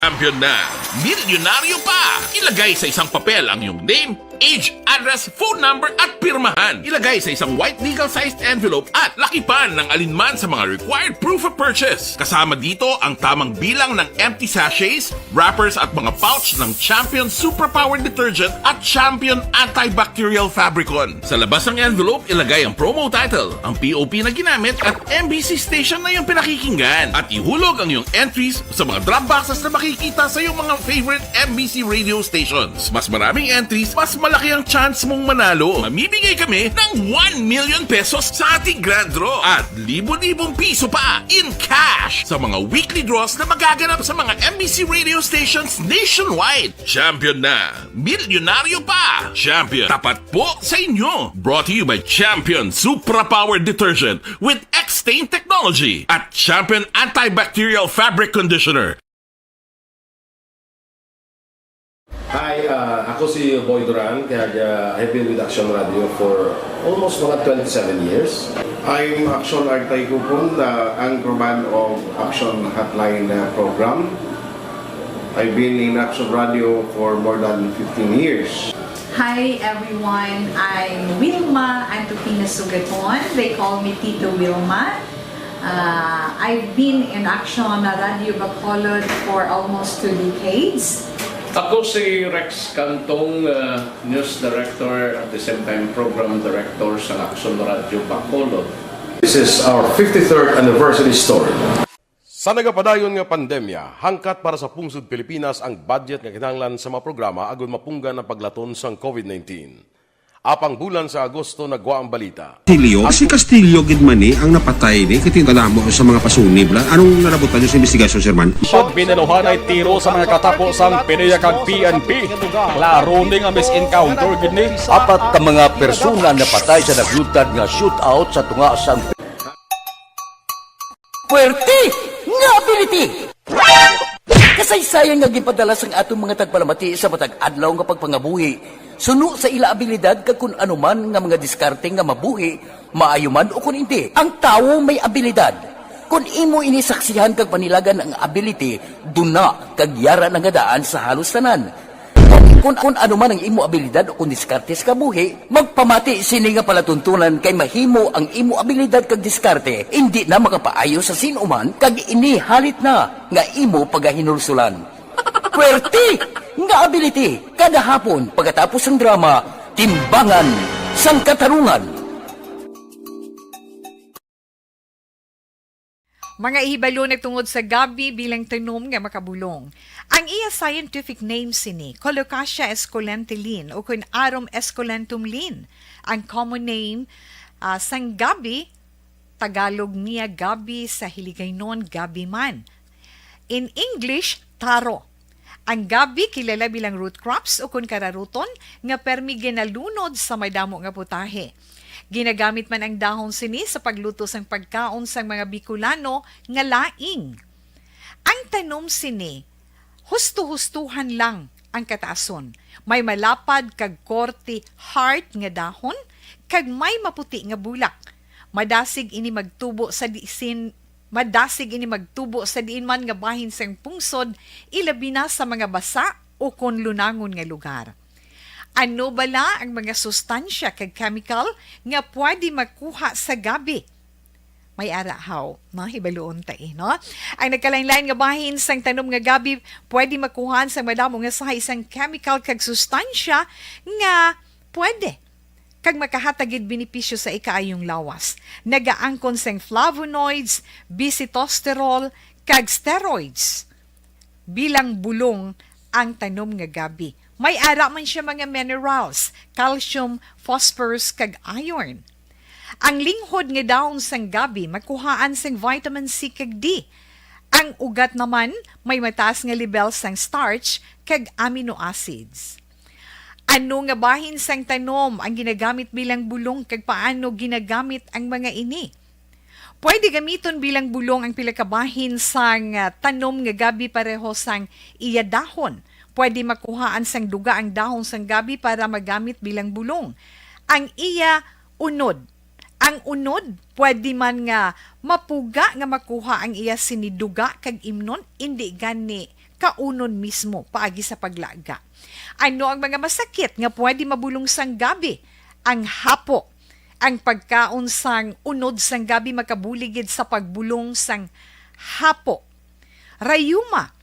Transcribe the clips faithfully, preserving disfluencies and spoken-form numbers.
Champion na! Milyonaryo pa! Ilagay sa isang papel ang iyong name, age, address, phone number at pirmahan. Ilagay sa isang white legal-sized envelope at lakipan ng alinman sa mga required proof of purchase. Kasama dito ang tamang bilang ng empty sachets, wrappers at mga pouch ng Champion Superpower Detergent at Champion Antibacterial Fabricon. Sa labas ng envelope, ilagay ang promo title, ang P O P na ginamit at M B C station na iyong pinakikinggan. At ihulog ang iyong entries sa mga drop boxes na makikita sa iyong mga favorite M B C radio stations. Mas maraming entries, mas malaki ang chance mong manalo. Mamimigay kami ng one million pesos sa ating grand draw at libo-libong piso pa in cash sa mga weekly draws na magaganap sa mga M B C radio stations nationwide. Champion na! Milyonaryo pa! Champion, tapat po sa inyo! Brought to you by Champion Supra Power Detergent with X-Stain Technology at Champion Antibacterial Fabric Conditioner. Hi, uh, ako si Boy Duran, kag uh, I've been with Action Radio for almost mga twenty-seven years. I'm Action Artay Kupon, the anchorman of Action Hotline uh, program. I've been in Action Radio for more than fifteen years. Hi everyone, I'm Wilma Antupina Sugaton. They call me Tito Wilma. Uh, I've been in Action Radio Bacolod for almost two decades. Ako si Rex Cantong, uh, News Director at the same time Program Director sa Action Radio Bacolod. This is our fifty-third anniversary story. Sa nagapadayon nga pandemya, hangkat para sa pungsod Pilipinas ang budget nga kinahanglan sa mga programa agud mapunggan ang paglaton sang COVID nineteen. Apang bulan sa Agosto nagwa ang balita. Castillo? Si Castillo gid man ni ang napatay ni kay tinadamo sa mga pasunib la. Anong nalabutan niyo sa investigasyon, Sir Man? Pag binaluhanay tiro sa mga katapo sang PDEA kag P N P, klaro ni nga misencounter gid ni. Apat ka mga persona napatay sa naglutad nga shootout sa tunga sang Puwerte nga ability! Kasaysayan nga ginpadala sang aton mga tagpalamati sa matag adlaw nga pagpangabuhi suno sa ila abilidad kag kun ano man nga mga diskarte nga mabuhi, maayo man o kun indi. Ang tawo may abilidad. Kun imo ini saksihan kag panilagan ang ability, duna kag yara na nga daan sa halos tanan. Kon, kon ano man ang imo abilidad o kon diskarte sa kabuhi, magpamati sini nga palatuntunan kay mahimo ang imo abilidad kag diskarte indi na makapaayo sa sin-o man kag ini halit na nga imo pagahinulsulan. Puwerte nga ability kada hapon pagkatapos sang drama Timbangan sang Katarungan. Mga ihibalo nagtungod sa gabi bilang tanom nga makabulong. Ang iya scientific name sini, Colocasia esculenta Linn, ukon Arum esculentum Linn. Ang common name, ah, sang gabi, Tagalog niya gabi, sa Hiligaynon gabi man. In English, taro. Ang gabi kilala bilang root crops ukon kararuton nga permi ginalunod sa madamo nga putahe. Ginagamit man ang dahon sini sa pagluto sang pagkaon sang mga Bicolano nga laing. Ang tanom sini, husto-hustohan lang ang kataason. May malapad kag korte heart nga dahon kag may maputi nga bulak. Madasig ini magtubo sa disin Madasig ini magtubo sa diin man nga bahin sang pungsod, ilabi na sa mga basa ukon lunangon nga lugar. Ano bala ang mga sustansya kag chemical nga pwede makuha sa gabi? May ara haw, no? Hibaluon ta, eh, no? Ang nagkalain-lain nga bahin sang tanom nga gabi pwede makuhaan sang madamo nga sahi sang chemical kag sustansya nga pwede kag makahatag gid benepisyo sa ikaayong lawas. Nagaangkon sang flavonoids, bisitosterol, kag steroids bilang bulong ang tanom nga gabi. May ara man siya mga minerals, calcium, phosphorus, kag iron. Ang linghod nga dahon sang gabi makuhaan sang vitamin C kag D. Ang ugat naman may mataas nga lebel sang starch kag amino acids. Ano nga bahin sang tanom ang ginagamit bilang bulong kag paano ginagamit ang mga ini? Pwede gamiton bilang bulong ang pila ka bahin sang, ah, tanom nga gabi pareho sang iya dahon. Pwede makuhaan sang duga ang dahon sang gabi para magamit bilang bulong. Ang iya unod. Ang unod, pwede man nga mapuga nga makuha ang iya sini duga kag imnon, indi gani kaunon mismo paagi sa paglaga. Ano ang mga masakit nga pwede mabulong sang gabi? Ang hapo. Ang pagkaon sang unod sang gabi makabulig gid sa pagbulong sang hapo. Rayuma,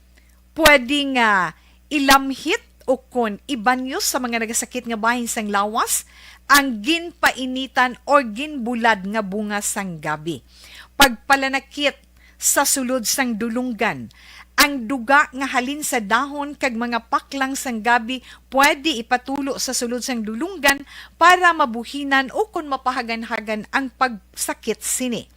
pwede nga ilamhit o kon ibanyos sa mga nagasakit nga bahin sang lawas ang ginpainitan or ginbulad nga bunga sang gabi. Pagpalanakit sa sulod sang dulunggan. Ang duga nga halin sa dahon kag mga paklang sang gabi pwede ipatulo sa sulod sang dulunggan para mabuhinan o kon mapahaganhagan ang pagsakit sini.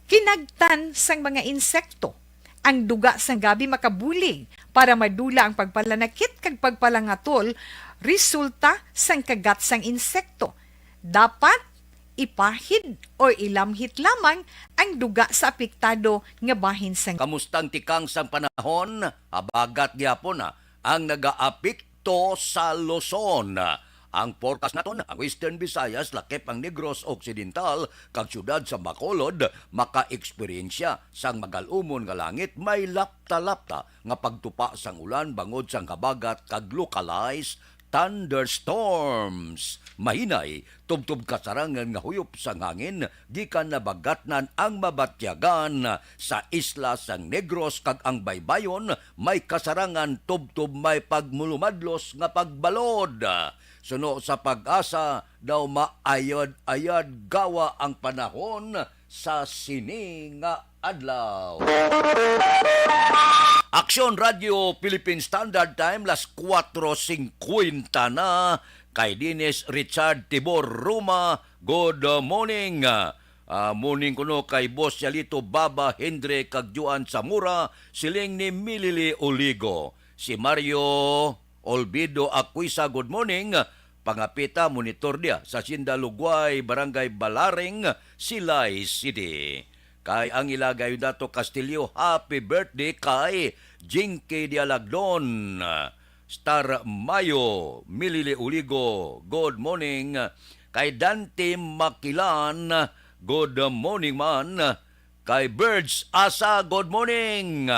Kinagtan sang mga insekto. Ang duga sang gabi makabulig para madula ang pagpalanakit kag pagpalangatol resulta sang kagat sang insekto. Dapat ipahid o ilamhit lamang ang duga sa apektado nga bahin sang Kamusta ang tikang sang panahon? Habagat gihapon, ah, ang nagaapekto sa Luzon. Ang forecast naton, ang Western Visayas, lakip ang Negros Occidental, kag siyudad sa Bacolod, maka-eksperyensya sang magal-umon nga langit, may lapta-lapta nga pagtupa sang ulan bangod sang habagat kag localized thunderstorms. Mahinay, tubtob kasarangan nga huyop sang hangin gikan nabagatnan ang mabatyagan sa isla sang Negros kag ang baybayon may kasarangan tubtob may pagmulumadlos nga pagbalod. Suno sa PAGASA, daw maayad-ayad gawa ang panahon sa sini nga adlaw. Aksyon Radio Philippine Standard Time, las kuwatro singkwenta na. Kay Dennis Richard Tibor Ruma, good morning. Ah, morning kuno kay Boss Yalito Baba Hendre kag Juan Zamora, siling ni Milili Oligo. Si Mario Olvido Aquisa, good morning. Pangapita, monitor dia sa Sinda Lugway, Barangay Balaring, Silay City. Kay ang ila Gayudato Castillo, happy birthday kay Jinky Dialagdon. Star Mayo, Milili Uligo, good morning. Kay Dante Makilan, good morning man. Kay Birds Asa, good morning.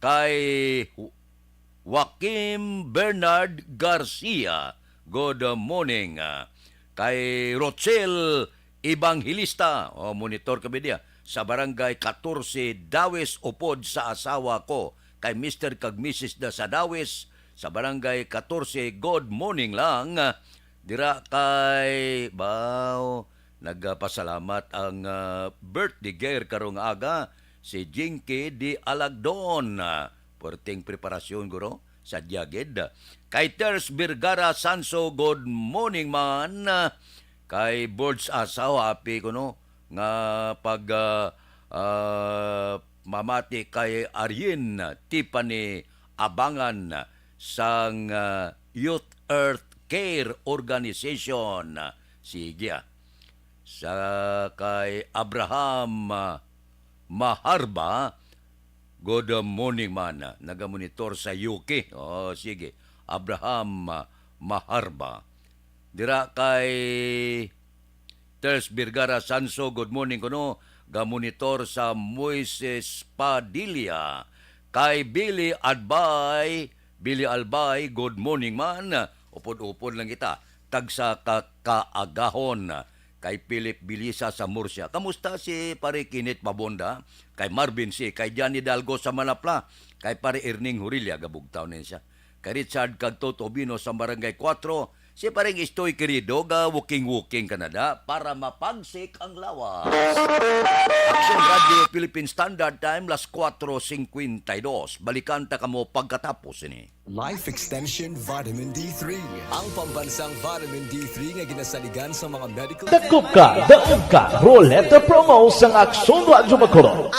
Kay Joaquim Bernard Garcia, good morning. Kay Rochelle Evangelista, o, monitor kami diya, sa Barangay katorse, Dawis, upod sa asawa ko. Kay Mister kag Missus da sa Dawis, sa Barangay katorse, good morning lang. Dira kay, baw, nagapasalamat ang, ah, birthday girl karong aga, si Jinky Di Alagdon. Puwerteng preparasyon, guro, sa Diagid. Kay Ters Vergara Sanso, good morning man. Kay Borge Asaw, happy kuno nga pag, ah, ah, mamati kay Aryin Tiffany Abangan sang, ah, Youth Earth Care Organization. Sige, ah. Sa kay Abraham, ah, Maharba, good morning man. Nagamonitor sa U K. Oh, sige. Abraham, ah, Maharba. Dira kay Ters Vergara Sanso, good morning kuno. Gamonitor sa Moises Padilla. Kay Billy Adbay, Billy Albay, good morning man. Upod-upod lang kita. Tagsa ka kaagahon. Kay Philip Bilisa sa Murcia. Kamusta si Pare Kenneth Babonda? Kay Marvin C. Kay Johnny Dalgo sa Manapla. Kay Pare Erning Hurilla, gabugtaw na siya. Kay Richard kag Toto Bino sa Barangay Cuatro. Si Pareng Istoy Querido, ga walking-walking ka na da para mapagsik ang lawas. Action Radio Philippine Standard Time, las kuwatro singkwenta y dos. Balikan ta kamo pagkatapos ini. Life Extension Vitamin D three. Ang pambansang vitamin D three nga ginasaligan sa mga medical Dakop ka, daog ka, Roleta Promo sang Aksyon Radyo Bacolod.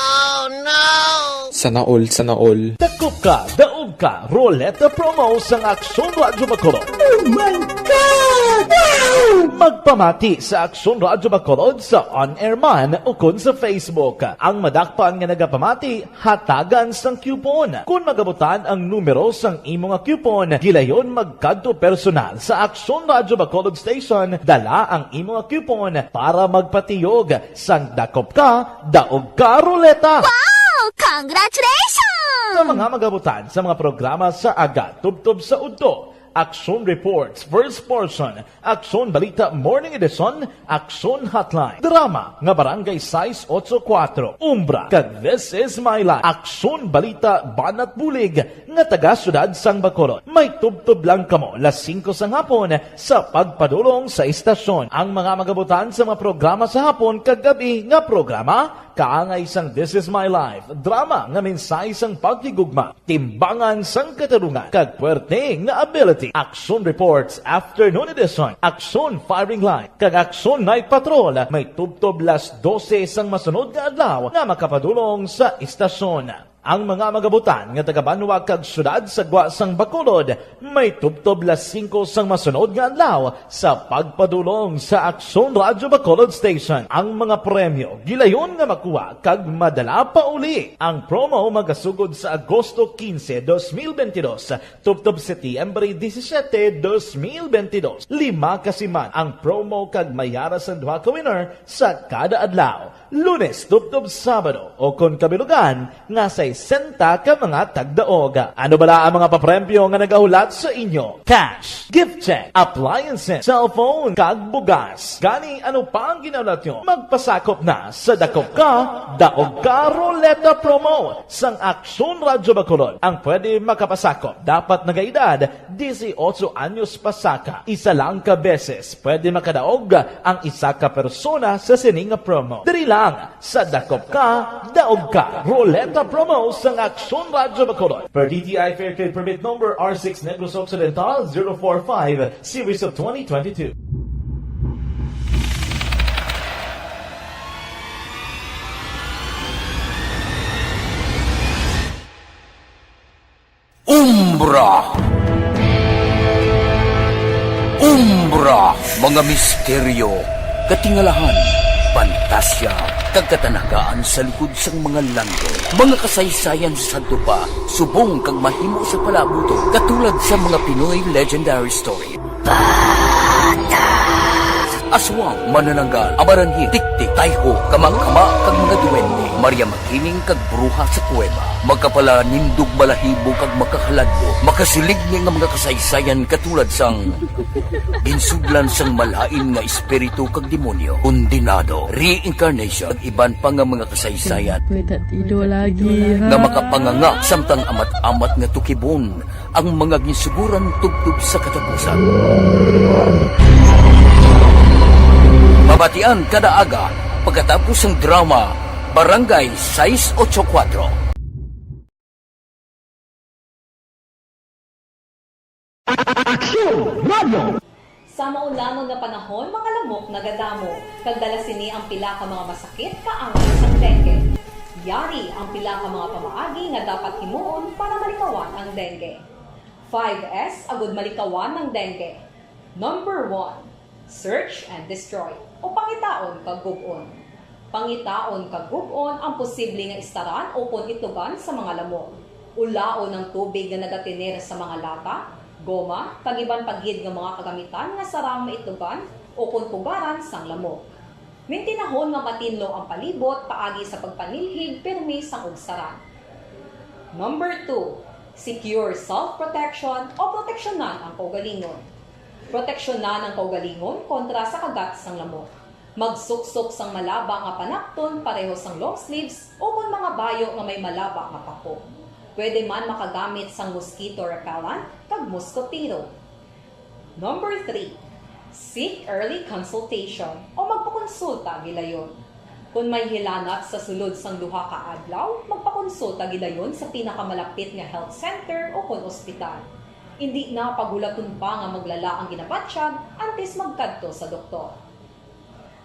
Sana all, sana all. Dakop ka, daog ka, Roleta Promo sang Aksyon Radyo Bacolod. Oh my God! Wow! Magpamati sa Aksyon Radyo Bacolod sa on-air man o kon sa Facebook. Ang madakpan nga nagapamati, hatagan sang coupon. Kon magabutan ang numero sang imo nga coupon, gilayon magkadto personal sa Aksyon Radyo Bacolod Station, dala ang imo nga coupon para magpatiyog sang dakop ka, daog ka, Roleta. Wow! Congratulations! Sa mga magabutan sa mga programa sa aga, tubtob sa udto, Aksyon Reports, First Portion, Aksyon Balita Morning Edition, Aksyon Hotline, drama nga Barangay sais ocho kuwatro, Umbra, kag This Is My Life, Aksyon Balita Banat Bulig nga taga Siyudad sang Bacolod. May tubtob lang kamo las singko sang hapon sa pagpadulong sa istasyon. Ang mga magabutan sa mga programa sa hapon kag gab-i nga programa, kaangay sang This Is My Life, drama nga mensahe sang paghigugma, timbangan sang katarungan, kag puwerte nga ability. Aksyon Reports Afternoon Edition, Aksyon Firing Line, kag Aksyon Night Patrol may tubtob las dose sang masunod nga adlaw nga makapadulong sa istasyon. Ang mga magabutan nga taga-banwa kag siyudad sa gwa sang Bacolod may tubtob las singko sang masunod nga adlaw sa pagpadulong sa Aksyon Radyo Bacolod Station. Ang mga premyo gilayon nga makuha kag madala pa uli. Ang promo magasugod sa Agosto quince, dos mil veintidós, tubtob Setyembre disisiete, dos mil veintidós. Lima ka siman ang promo kag may ara sang duha ka winner sa kada adlaw. Lunes tubtob Sabado, o kon kabilugan nga sesenta ka mga tagdaog. Ano bala ang mga papremyo nga nagahulat sa inyo? Cash, gift check, appliances, cellphone, kag bugas. Gani, ano pa ang ginahulat nyo? Magpasakop na sa Dakop Ka, Daog Ka Ruleta Promo sang Aksyon Radyo Bacolod. Ang pwede makapasakop dapat nagaedad disiotso anyos pa saka. Isa lang ka beses pwede makadaog ang isa ka persona sa sini nga promo. Diri lang sa Dakop Ka, Daog Ka Ruleta Promo sang Aksyon Radyo Bacolod. Per D T I Fair Trade Permit Number R six Negros Occidental zero four five, Series of twenty twenty-two. Umbra. Umbra, mga misteryo, katingalahan, pantasya, kag katanagaan sa likod sang mga landong. Mga kasaysayan sa sadto pa, subong kag mahimo sa palaabuton, katulad sa mga Pinoy legendary story. Aswang, manananggal, amaranhil, tiktik, tayho, kama-kama, kag mga duwende, Maria Makiling, kag bruha sa kuweba. Makapalanindog, balahibo, kag makahaladlok. Makasiling ni nga mga kasaysayan katulad sang ginsudlan sang malain nga espiritu kag demonyo, kondenado, reincarnation, kag iban pa nga mga kasaysayan May tatido lagi, ha? nga makapanganga samtang amat-amat nga tukibon ang mga ginsuguran tubtob sa katapusan. Mabatian kada aga pagkatapos sang drama Barangay sais ocho kuwatro. Aksyon Radyo! Sa maulanon nga panahon, mga lamok nagadamo, kag dala sini ang pila ka mga masakit kaangay sang dengue. Yari ang pila ka mga pamaagi nga dapat himuon para malikawan ang dengue. Five S agud malikawan ang dengue. Number one, search and destroy, o pangitaon kag gub-on. Pangitaon kag gub-on ang posible nga istaran ukon itlogan sa mga lamok. Ulaon ang tubig nga nagatener sa mga lata, goma, kag iban pa gid nga mga kagamitan nga sarang maitlogan ukon pugaran sang lamok. Mintinahon nga matinlo ang palibot paagi sa pagpanilhig pirmi sang ugsaran. Number two, secure self-protection o proteksyonan ang kaugalingon. Proteksyonan ang kaugalingon kontra sa kagat sang lamok. Magsuksok sang malaba nga panapton pareho sang long sleeves ukon mga bayo nga may malaba nga pako. Pwede man makagamit sang mosquito repellent kag moskotero. Number three, seek early consultation o magpakonsulta gilayon. Kon may hilanat sa sulod sang duha ka adlaw, magpakonsulta gilayon sa pinakamalapit nga health center ukon ospital. Indi na paghulaton pa nga maglala ang ginabatyag antes magkadto sa doktor.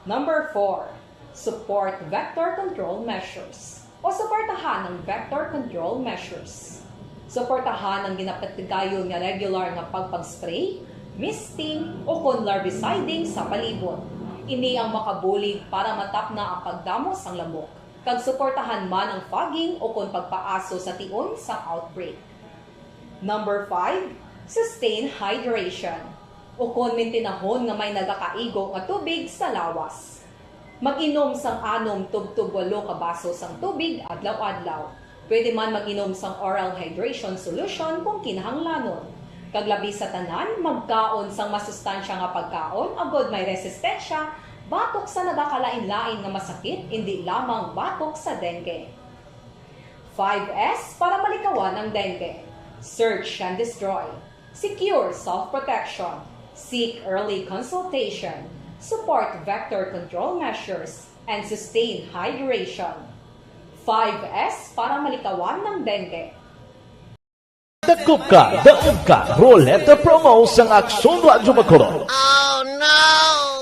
Number four, support vector control measures o suportahan ang vector control measures. Suportahan ang ginapatigayon nga regular nga pagpag-spray, misting, ukon larviciding sa palibot. Ini ang makabulig para matapna ang pagdamo sang lamok, kag suportahan man ang fogging ukon pagpaaso sa tion sang outbreak. Number five, sustain hydration, ukon mintinahon nga may nagakaigo nga tubig sa lawas. Mag-inom sang anom tubtob walo ka baso sang tubig adlaw-adlaw. Pwede man mag-inom sang oral hydration solution kung kinahanglanon. Kag labi sa tanan, magkaon sang masustansya nga pagkaon agod may resistensya batok sa nagakalain-lain nga masakit, indi lamang batok sa dengue. Five S para malikawan ang dengue. Search and destroy. Secure self-protection. Seek early consultation. Support vector control measures. And sustain hydration. Five S para malikawan ng dengue. Dakop ka, daog ka, Roleta Promo sang Aksyon Radyo Bacolod.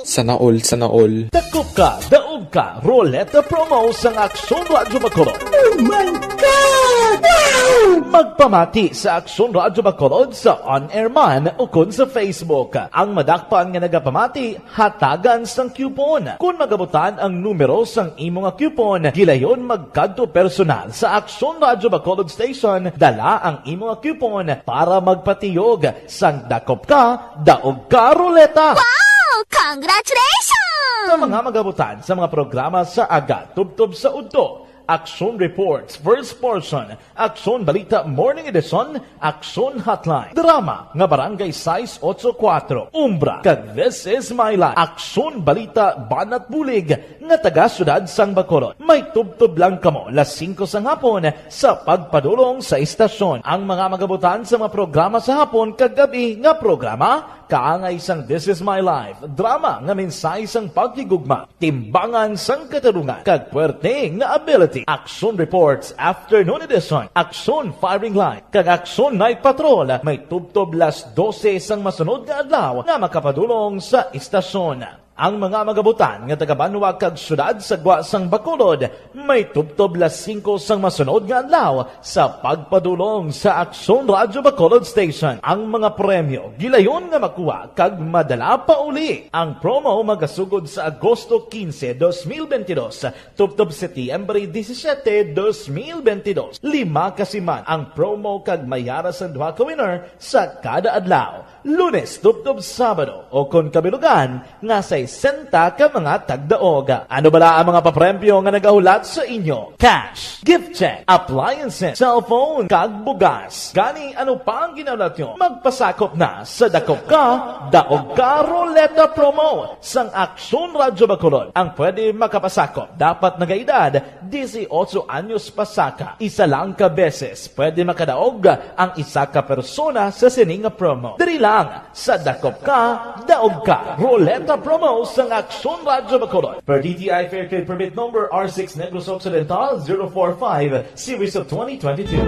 Sana all, sana all. Dakop ka, daog ka, Roleta Promo sang Aksyon Radyo Bacolod. Oh my God! Wow! Magpamati sa Aksyon Radyo Bacolod sa on-air man ukon sa Facebook. Ang madakpan nga nagapamati, hatagan sang coupon. Kon magabutan ang numero sang imo nga coupon, gilayon magkadto personal sa Aksyon Radyo Bacolod Station, dala ang imo nga coupon para magpatiyog sang dakop ka, daog ka, Roleta! Wow! Congratulations! Sa mga magabutan sa mga programa sa aga tubtob sa udto, Aksyon Reports, first portion, Aksyon Balita Morning Edition, Aksyon Hotline, drama nga Barangay sais ocho kuwatro, Umbra, kag This Is My Life, Aksyon Balita Banat Bulig nga taga Siyudad sang Bacolod. May tubtob lang kamo las singko sang hapon sa pagpadulong sa istasyon. Ang mga magabutan sa mga programa sa hapon kag gabi nga programa, kaangay sang This Is My Life, drama nga mensahe sang paghigugma, timbangan sang katarungan, kag puwerte nga ability. Aksyon Reports, Afternoon Edition, Aksyon Firing Line, kag Aksyon Night Patrol may tubtob las dose sang masunod nga adlaw nga makapadulong sa istasyon. Ang mga magabutan nga taga banwa kag syudad sa gwa sang Bacolod may tubtob las singko sang masunod nga adlaw sa pagpadulong sa Aksyon Radyo Bacolod Station. Ang mga premyo gilayon nga makuha kag madala pa uli. Ang promo magasugod sa Agosto quince, dos mil veintidós, tubtob Setyembre disisiete, dos mil veintidós. Lima ka siman ang promo kag may ara sang duha ka winner sa kada adlaw. Lunes tubtob Sabado, o kon kabilugan nga sesenta ka mga tagdaog. Ano bala ang mga papremyo nga nagahulat sa inyo? Cash, gift check, appliances, cellphone, kag bugas. Gani, ano pa ang ginahulat nyo? Magpasakop na sa Dakop Ka, Daog Ka Roleta Promo sang Aksyon Radyo Bacolod. Ang pwede makapasakop dapat nagaedad dieciocho anyos pasaka. Isa lang ka beses pwede makadaog ang isa ka persona sa sini nga promo. Diri lang sa Dakop Ka, Daog Ka Roleta Promo sang Aksyon Radyo Bacolod. Per D T I Fair Trade Permit Number R six Negros Occidental zero four five, Series of twenty twenty-two.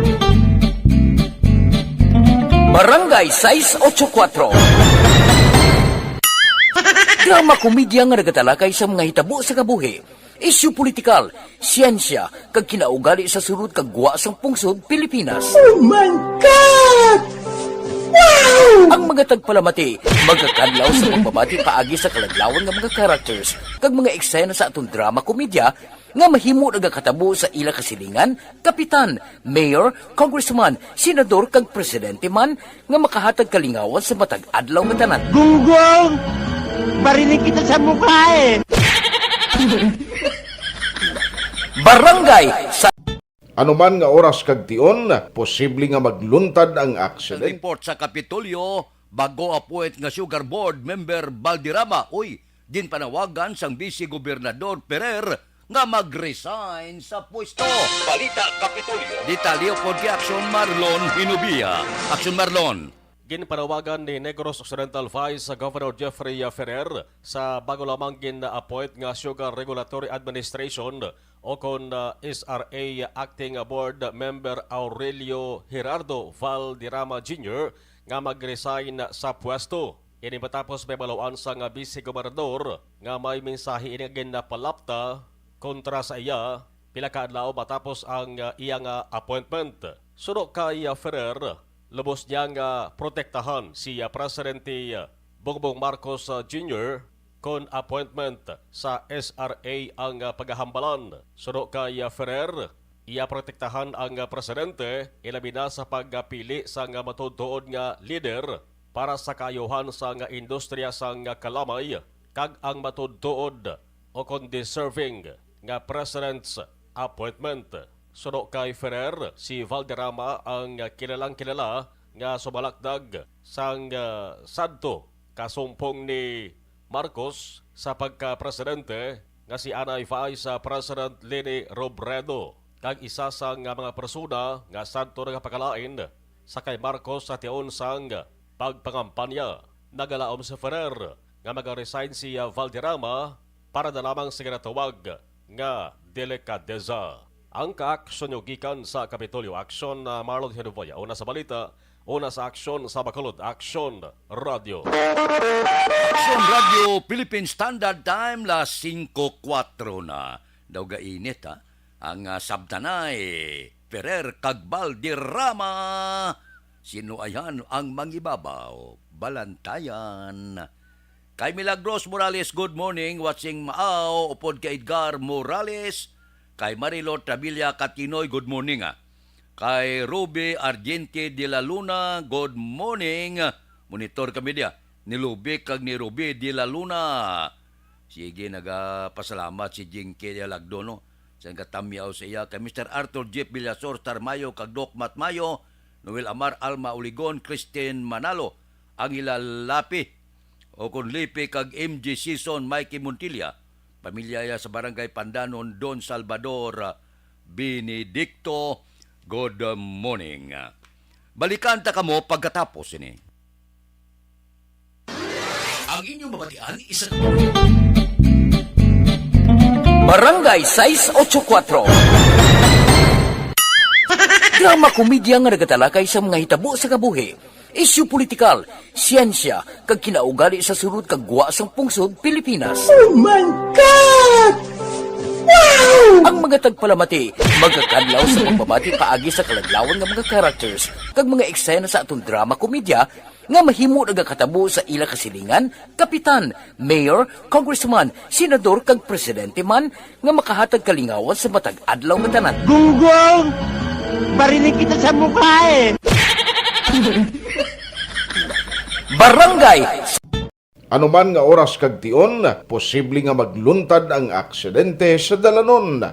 Barangay sais ocho kuwatro. Drama komedya nga nagatalakay sa mga hitabo sa kabuhi, isyu politikal, siyensya, kag kinaugali sa sulod kag gwa sang pungsod Pilipinas. Oh my God! Wow! Ang mga tagpalamati magakadlaw sa pagpamati paagi sa kaladlawan nga mga characters kag mga eksena sa aton drama komedya nga mahimo nagakatabo sa ila kasilingan, kapitan, mayor, congressman, senador, kag presidente man nga makahatag kalingawan sa matag adlaw nga tanan. Gunggong! Barinig kita sa mukha eh! Barangay sa Anuman nga oras kag tion, posible nga magluntad ang aksidente. Report sa Kapitolyo, bago appoint nga Sugar Board member Valderrama, uy, ginpanawagan sang Vice Gobernador Ferrer nga mag-resign sa pwesto. Balita Kapitolyo. Detalye pod kay Aksyon Marlon Hinubia. Aksyon Marlon. Ginpanawagan ni Negros Occidental Vice Governor Jeffrey Ferrer sa bago lamang gin-appoint nga Sugar Regulatory Administration o kon, ah, S R A Acting Board Member Aurelio Gerardo Valderrama Junior nga mag-resign sa pwesto. Ini matapos may baluan sang Vice Gobernador nga may mensahe ini nga ginapalapta kontra sa iya pila ka adlaw matapos ang, ah, iya nga appointment. Suno kay, ah, Ferrer, lubos niya nga protektahan si, ah, Presidente, ah, Bongbong Marcos, ah, Junior kon appointment sa S R A ang, ah, pagahambalan. Suno kay, ah, Ferrer, iya protektahan ang, ah, presidente, ilabi na sa pagpili sang, ah, matuod-tuod nga lider para sa kaayuhan sang, ah, industriya sang, ah, kalamay kag ang matuod-tuod o kon deserving nga president's appointment. Suno kay Ferrer, si Valderrama ang kilalang-kilala nga sumalakdag sang, ah, sadto kasumpong ni Marcos sa pagka-presidente nga si anay Vice President Leni Robredo, kag isa sang mga persona nga sadto nagapakalain sa kay Marcos sa tion sang pagpangampanya. Nagalaom si Ferrer nga magaresign si Valderrama para na lamang sa ginatawag nga delikadesa. Ang kaaksyon nyo gikan sa Kapitolyo Aksyon, ah, Marlon Hinuboya. Una sa balita, una sa aksyon sa Bacolod, Aksyon Radio. Aksyon Radio, Philippine Standard Time, las singko kuwatro na. Daw gainit, ha? Ang, ah, sabtanay, Ferrer kag Valderrama. Sino ayhan ang mangibabaw? Balantayan. Kay Milagros Morales, good morning. Watching Maaw, upod kay Edgar Morales. Kay Marilor Travilla Katinoy, good morning, ah. Kay Ruby Argente de la Luna, good morning. Monitor kami diya ni Luby kag ni Ruby de la Luna. Sige, nagapasalamat si Jinky Alagdo, no? Sa nagatamyaw sa iya. Kay Mister Arthur Jeff Villasor, Star Mayo, kag Doc Matt Mayo, Noel Amar, Alma Uligon, Christine Manalo, Angela Lapi, o kon Lipi, kag M G Season, Mikey Montilla, pamilya iya sa Barangay Pandanon, Don Salvador, ah, Benedicto. Good morning. Balikan ta kamo pagkatapos ini. Ang inyong mabatian, isa ka Barangay sais ocho kuwatro. Drama komedya nga nagatalakay sa mga hitabo sa kabuhi, isyu politikal, siyensya, kag kinaugali sa sulod kag gwa sang pungsod Pilipinas. Oh my God! Wow! Ang mga tagpalamati magakadlaw sa pagbabati paagi sa kaladlawan nga mga characters kag mga eksena sa aton drama komedya nga mahimo nagakatabo sa ila kasilingan, kapitan, mayor, congressman, senador, kag presidente man, nga makahatag kalingawan sa matag adlaw nga tanan. Gunggong! Barinig kita sa mukha eh! Barangay Ano man nga oras kag tion, posible nga magluntad ang aksidente sa dalanon.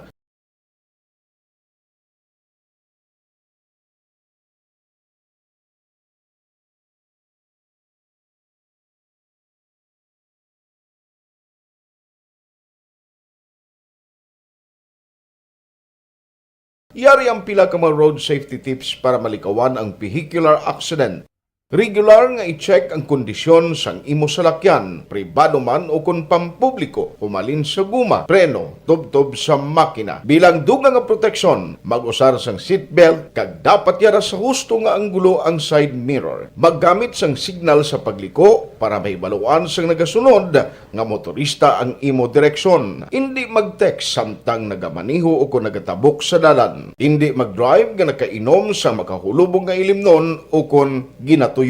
Yari ang pila ka mga road safety tips para malikawan ang vehicular accident. Regular nga i-check ang kondisyon sang imo salakyan, pribado man o kon pampubliko, humalin sa guma, preno, tubtob sa makina. Bilang dugang nga proteksyon, mag-usar sang seatbelt kag dapat yara sa husto nga anggulo ang side mirror. Maggamit sang signal sa pagliko para mahibaluan sang nagasunod nga motorista ang imo direksyon. Indi mag-text samtang nagamaneho o kon nagatabok sa dalan. Indi mag-drive nga nakainom sa makahulubong nga ilimnon o kon ginatuyo.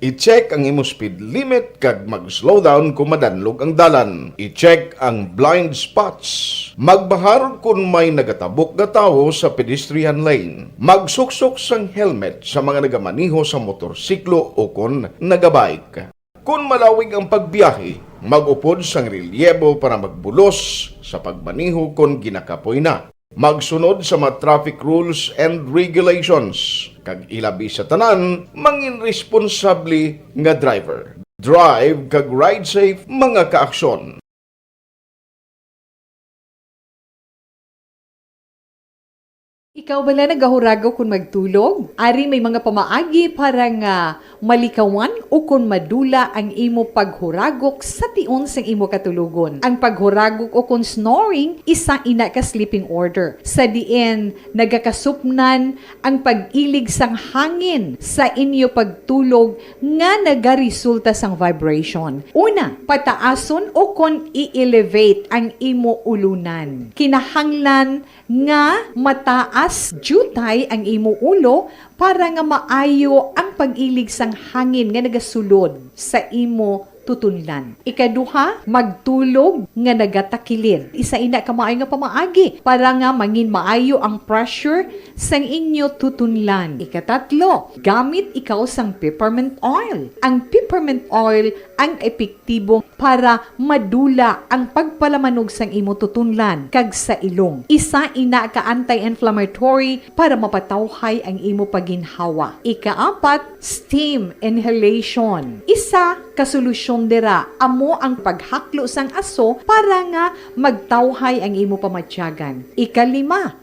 I-check ang imo speed limit kag mag-slow down kon madanlog ang dalan. I-check ang blind spots. Magbahar kon may nagatabok nga tawo sa pedestrian lane. Magsuksok sang helmet sa mga nagamaneho sa motorsiklo o kon nagabike. Kon malawig ang pagbiyahe, mag-upod sang relyebo para magbulos sa pagmaneho kon ginakapoy na. Magsunod sa mga traffic rules and regulations, kag ilabi sa tanan, mangin responsable nga driver. Drive kag ride safe, mga kaaksyon. Ikaw bala nagahuragok kon magtulog? Ari may mga pamaagi para nga malikawan o kon madula ang imo paghuragok sa tion sang imo katulogon. Ang paghuragok o kon snoring, isa ina ka sleeping order, sa diin nagakasupnan ang pag-ilig sang hangin sa inyo pagtulog nga nagaresulta sang vibration. Una, pataason o kon i-elevate ang imo ulunan. Kinahanglan nga mataas diutay ang imo ulo para nga maayo ang pag-ilig sang hangin nga nagasulod sa imo tutunlan. Ikaduha, magtulog nga nagatakilid. Isa ina ka maayo nga pamaagi para nga mangin maayo ang pressure sang inyo tutunlan. Ikatatlo, gamit ikaw sang peppermint oil. Ang peppermint oil ang epektibo para madula ang pagpalamanog sang imo tutunlan kag sa ilong. Isa ina ka anti-inflammatory para mapatawhay ang imo paginhawa. Ikaapat, steam inhalation. Isa ka solusyon dira amo ang paghaklo sang aso para nga magtawhay ang imo pamatyagan. Ikalima,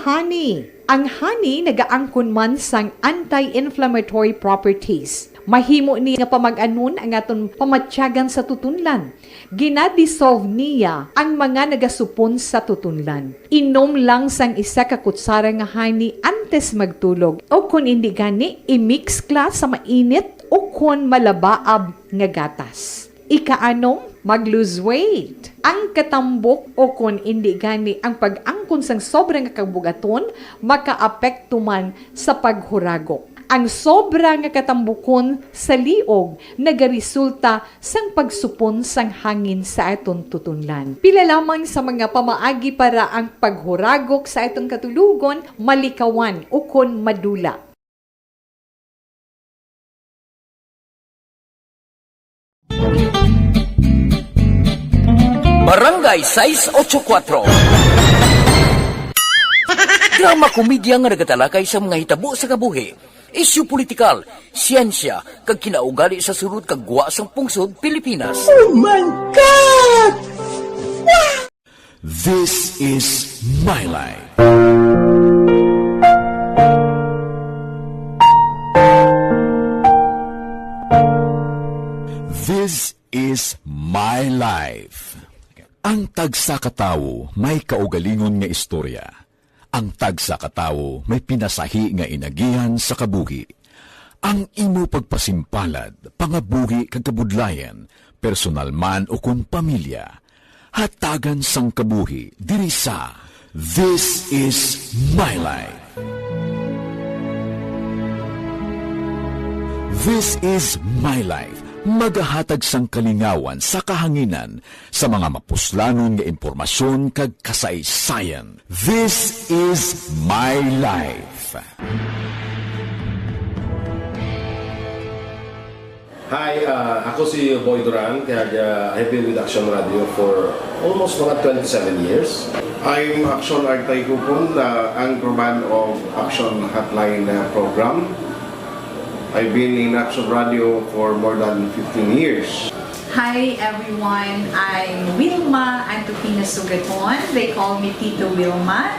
honey. Ang honey nagaangkon man sang anti-inflammatory properties. Mahimo ni nga pamag-anon ang aton pamatyagan sa tutunlan. Gina-dissolve niya ang mga nagasupon sa tutunlan. Inom lang sang isa ka kutsara nga honey antes magtulog, o kon indi gani, i-mix kla sa mainit o kon malabaab nga gatas. Ikaanom, mag-lose weight. Ang katambok o kon indi gani ang pag-angkon sang sobra nga kabugaton makaapekto man sa paghuragok. Ang sobra nga katambukon sa liog nagaresulta sang pagsupon sang hangin sa aton tutunlan. Pila lamang sa mga pamaagi para ang paghuragok sa aton katulogon malikawan ukon madula. Barangay sais ocho kuatro. Drama komedya nga nagatalakay sa mga hitabo sa kabuhi, isyu politikal, siyensya, kag kinaugali sa sulod kag gwa sang pungsod Pilipinas. Oh my God! This is my life. This is my life. Ang tagsa ka tawo may kaugalingon nga istorya. Ang tagsa ka tawo may pinasahi nga inagihan sa kabuhi. Ang imo pagpasimpalad, pangabuhi kag kabudlayan, personal man o kon pamilya, hatagan sang kabuhi diri sa This Is My Life. This Is My Life, magahatag sang kalingawan sa kahanginan sa mga mapuslanon nga impormasyon kag kasaysayan. This Is My Life. Hi, ah, ako si Boy Duran, kag, ah, I've been with Action Radio for almost mga twenty-seven years. I'm Action Artay Kupon, the anchorman of Action Hotline, ah, program. I've been in Action Radio for more than fifteen years. Hi everyone, I'm Wilma Antokina Sugaton. They call me Tito Wilma.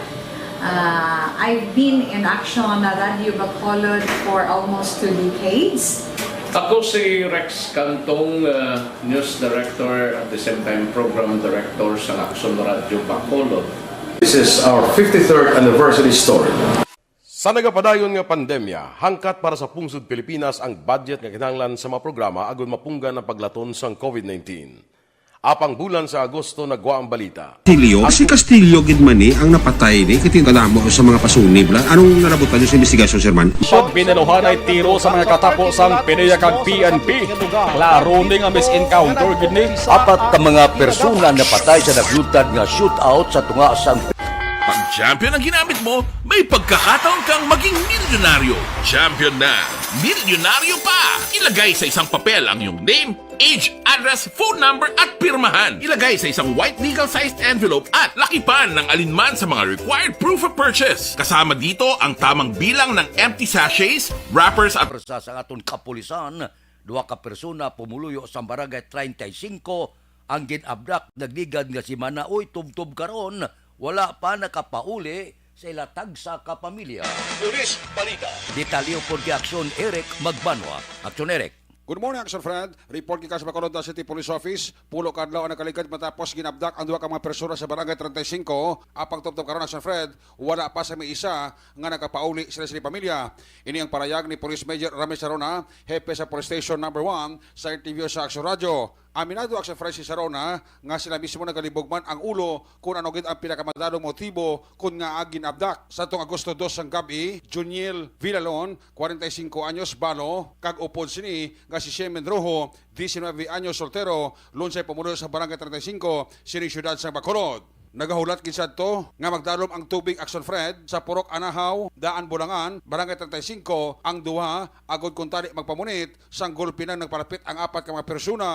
Uh, I've been in Action Radio Bacolod for almost two decades. Ako si Rex Cantong, uh, news director at the same time program director sa Action Radio Bacolod. This is our fifty-third anniversary story. Sa nagapadayon nga pandemya, hangkat para sa pungsod Pilipinas ang budget nga kinahanglan sa mga programa agud mapunggan ang paglaton sang COVID nineteen. Apang bulan sa Agosto nagwa ang balita. Castillo? Si Castillo gid man ni ang napatay ni, kay kadamo sa mga pasunib la. Anong nalabutan niyo sa investigasyon, Sir Man? Sa binaluhanay tiro sa mga katapo sang PDEA kag P N P. Klaro ni nga mis-encounter gid ni. Apat ka mga persona napatay sa nagluntad nga shootout sa tunga sang Pag champion ang ginamit mo, may pagkakataon kang maging milyonaryo. Champion na, milyonaryo pa! Ilagay sa isang papel ang iyong name, age, address, phone number, at pirmahan. Ilagay sa isang white legal-sized envelope at lakipan ng alinman sa mga required proof of purchase. Kasama dito ang tamang bilang ng empty sachets, wrappers, at Sa, sa aton kapulisan, duha ka persona pumuluyo sa Barangay treinta y cinco ang gin-abduct nagligad nga semana. Uy, tubtob karon, wala pa nakapauli sa ila tagsa ka pamilya. Pulis Balita. Detalye upod kay Aksyon Eric Magbanwa. Aksyon Eric. Good morning, Action Fred. Report gikan sa Bacolod City Police Office. Pulo ka adlaw ang nakaligad matapos ginabdak ang duha ka mga persona sa Barangay treinta y cinco. Apang tubtob karon, Action Fred, wala pa sa may isa nga nakapauli sila sa pamilya. Ini ang parayag ni Police Major Ramis Arona, hepe sa Police Station Number One, sa interview sa Action Radio. Aminado Action Francis Sarona nga sila mismo nagalibog man ang ulo kung ano gid ang pinakamadalong motibo kung nga gin-abduct. Sa tong Agosto dos sang gab-i, Juniel Villalon, kwarenta y singko anyos, balo, kag upod sini nga si Shemen Rojo, diecinueve anyos, soltero, lunsay pumulo sa Barangay treinta y cinco, sining siyudad sang Bacolod. Nagahulat gid sadto nga magdalom ang tubig Action Fred sa Purok Anahaw, Daan Bulangan, Barangay treinta y cinco, ang duha, agod kuntani magpamunit sang gulpi na nagpalapit ang apat ka mga persona.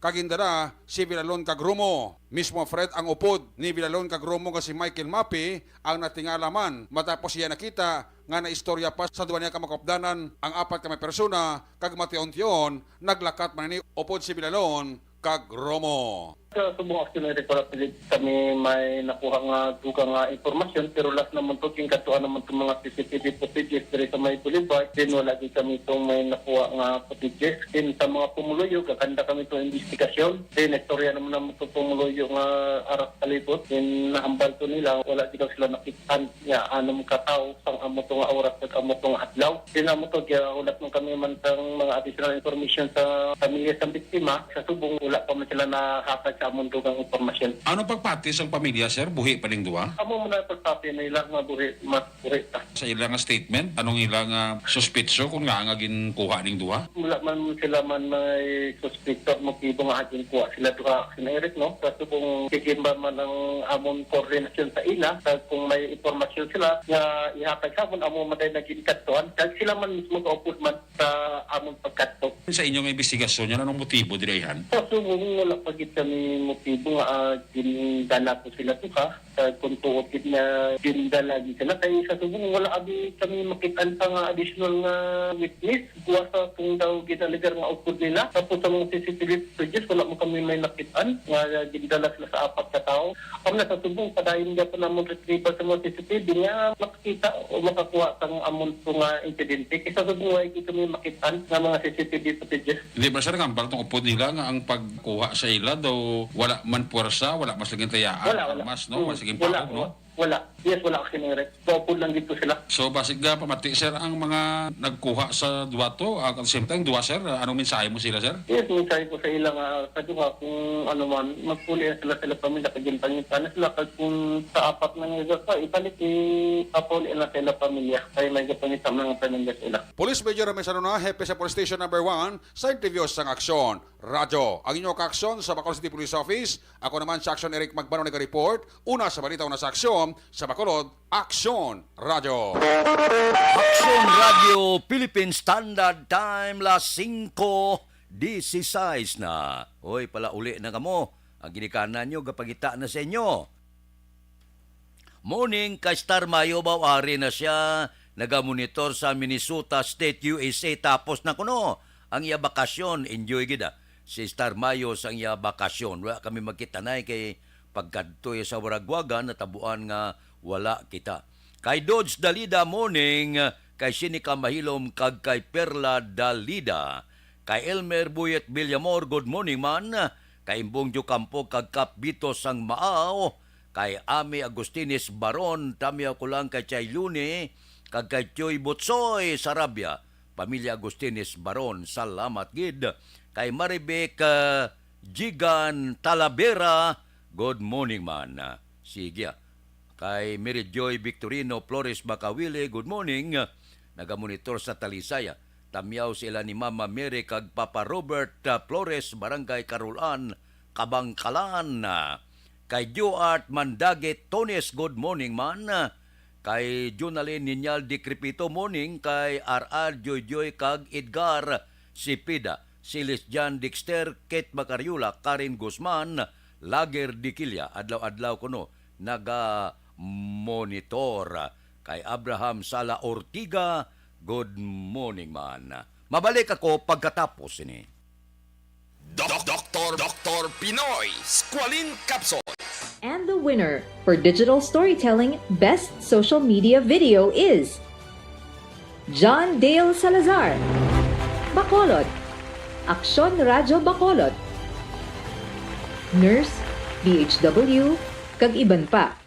Kag gindala si Villalon kag Romo. Mismo Fred ang upod ni Villalon kag Romo nga si Michael Mapi ang natingala man matapos iya nakita nga naistorya pa sa duha niya ka makupdanan ang apat ka mga persona kag mation-tion naglakat man ini upod si Villalon kag Romo. Sa subong, actually, record, kami may nakuha nga dugang nga impormasyon, pero last naman to, gingkadtuan naman to mga C C T V footages diri sa may boulevard. Then wala gid kami itong may nakuha nga footages. Then sa mga pumuluyo, gakanda kami itong investigasyon. Then istorya naman naman itong pumuluyo nga aras palibot. Then nahambal to nila, wala gid daw sila nakit-an nga anam ka tawo sang amo to nga oras kag amo to nga adlaw. Then amo to, gihulat man kami man sang mga additional information sa pamilya sang biktima. Sa subong, wala pa man sila nahatag sa amon dugang impormasyon. Ano pagpati sang pamilya, sir? Buhi pa ning duha? Amo man ang pagpati nila nga buhi, mas buhi pa. Sa ila nga statement, anong ila nga suspetso kung nga nga ginkuha ning duha? Wala man sila man may suspetso, motibo nga ginkuha sila duha, Sir Eric, no? Sa subong, gigimba man ang amon koordinasyon sa ila, sa kung may impormasyon sila nga ihatag sa amon, amo man tayo naging kadtuan, kag sila man mismo gaupod man sa amon pagkadto. Sa inyong investigasyon, yan, anong motibo diri, han? Sa subong, wala pa gid kami motibo nga, ah, gindala ko sila duha. Sa kung tuod gid nga gindala gid sila, kay sa subong wala abi kami makit-an pa nga additional nga witness. Kuha sa kung daw gid ang lugar nga upod nila. Tapos sa mga C C T V footages, wala mo kami may nakit-an nga gindala sila sa apat ka tawo. Ang nasa subong, padayon gapon namon retrieval sa mga C C T V nga makakita o makakuha sang amon to nga insidente. Kay sa subong, wala gid kami makit-an nga mga C C T V footages. Hindi ba, sir, nga ang baltong upod nila nga ang pagkuha sa ila daw wala man puwersa, wala man sila gintayaan, Wala, wala. armas, no? Wala Mm, sila wala, ginpahog, no? wa-, wala. Yes, wala ka sinirek. Kaupod lang dito sila. So, basig nga pamati, sir, ang mga nagkuha sa duha to, ah, at the same time, duha, sir, ah, anong mensahe mo sila, sir? Yes, mensahe ko sa ila nga, sa duha, kung ano man, magpuli na sila sa ila pamilya, kag ginpangita na sila, kag kung sa apat na nga pa, ibalik, ipapauli na sa ila pamilya, kay may gapangita mga pamilya sa ila. Police Major Ramon Sanona, hepe sa Police Station Number One, sa interview sang Aksyon Radyo. Ang inyong kaaksyon sa Bacolod City Police Office, ako naman si Aksyon Eric Magbano naga-report, una sa balita, una sa aksyon, sa Bacolod, Aksyon Radyo. Aksyon Radyo Philippine Standard Time, las singko dieciséis na. Hoy, palauli na kamo. Ang ginikanan nyo, gapangita na sa inyo. Morning kay Star Mayo, baw ari na siya, nagamonitor sa Minnesota State, U S A, tapos na kuno ang iya bakasyon. Enjoy gid, ah, si Star Mayo sa iya bakasyon. Wala kami magkitanay kay pagkadto iya sa Waraguaga, natabuan nga wala kita. Kay Dodge Dalida, morning, kay Sinica Mahilom, kag kay Perla Dalida. Kay Elmer Buyet Villamor, good morning man. Kay Imbong Diocampo kag Kap Bito sang Maaw, kay Ami Agustines Baron, tamiaw ko lang kay Chay Luni, kag kay Choy Butsoy Sarabia, pamilya Agustines Baron, salamat gid. Kay Maribec, ah, Jigan Talavera, good morning man. Sige, ah. Kay Mary Joy Victorino Flores Bakawili, good morning. Nagamonitor sa Talisay. Tamiaw sila ni Mama Mary kag Papa Robert, ah, Flores, Barangay Carolan, Kabangkalan. Kay Duart Mandagit Tones, good morning man. Kay Junalyn Ninyal Decrepito, morning. Kay R R Joyjoy kag Edgar Cepeda, Silis Jan Dexter, Kate Macariola, Karen Guzman, Lager Diquilla, adlaw-adlaw kuno naga-monitor. Kay Abraham Sala Ortiga, good morning man. Mabalik ako pagkatapos ini. Doc-, Doctor, Doctor Pinoy Squalene Capsule. And the winner for digital storytelling best social media video is John Dale Salazar, Bacolod, Aksyon Radyo Bacolod, Nurse, D H W, kag iban pa.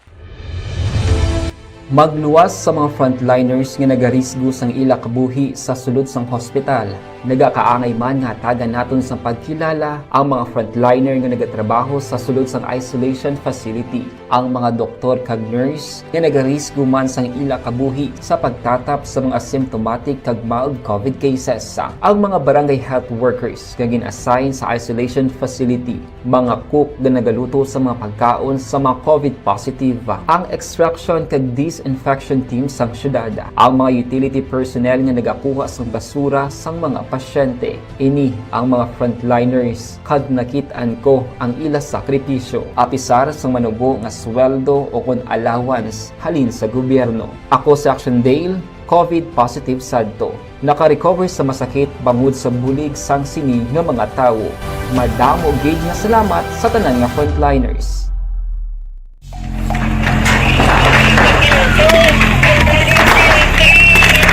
Magluwas sa mga frontliners nga nagarisgo sang ila kabuhi sa sulod sang hospital. Nagakaangay man nga hatagan naton sang pagkilala ang mga frontliner nga nagatrabaho sa sulod sang isolation facility, ang mga doktor kag nurse nga nagarisgo man sang ila kabuhi sa pagtatap sa mga symptomatic kag mild covid cases, ang mga barangay health workers nga gin-assign sa isolation facility, mga cook nga nagaluto sa mga pagkaon sa mga covid positive, ang extraction kag disinfection team sang syudad, ang mga utility personnel nga nagakuha sang basura sang mga pasyente. Ini ang mga frontliners, kag nakit-an ko ang ila sakripisyo, apisar sang manubo nga sweldo o kon allowance halin sa gobyerno. Ako si Action Dale, covid positive sadto. Naka-recover sa masakit bangod sa bulig sang sini nga mga tawo. Madamo gid nga salamat sa tanan nga frontliners.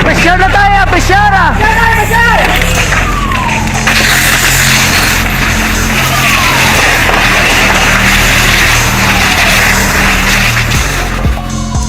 Pressure na tayo, pressure!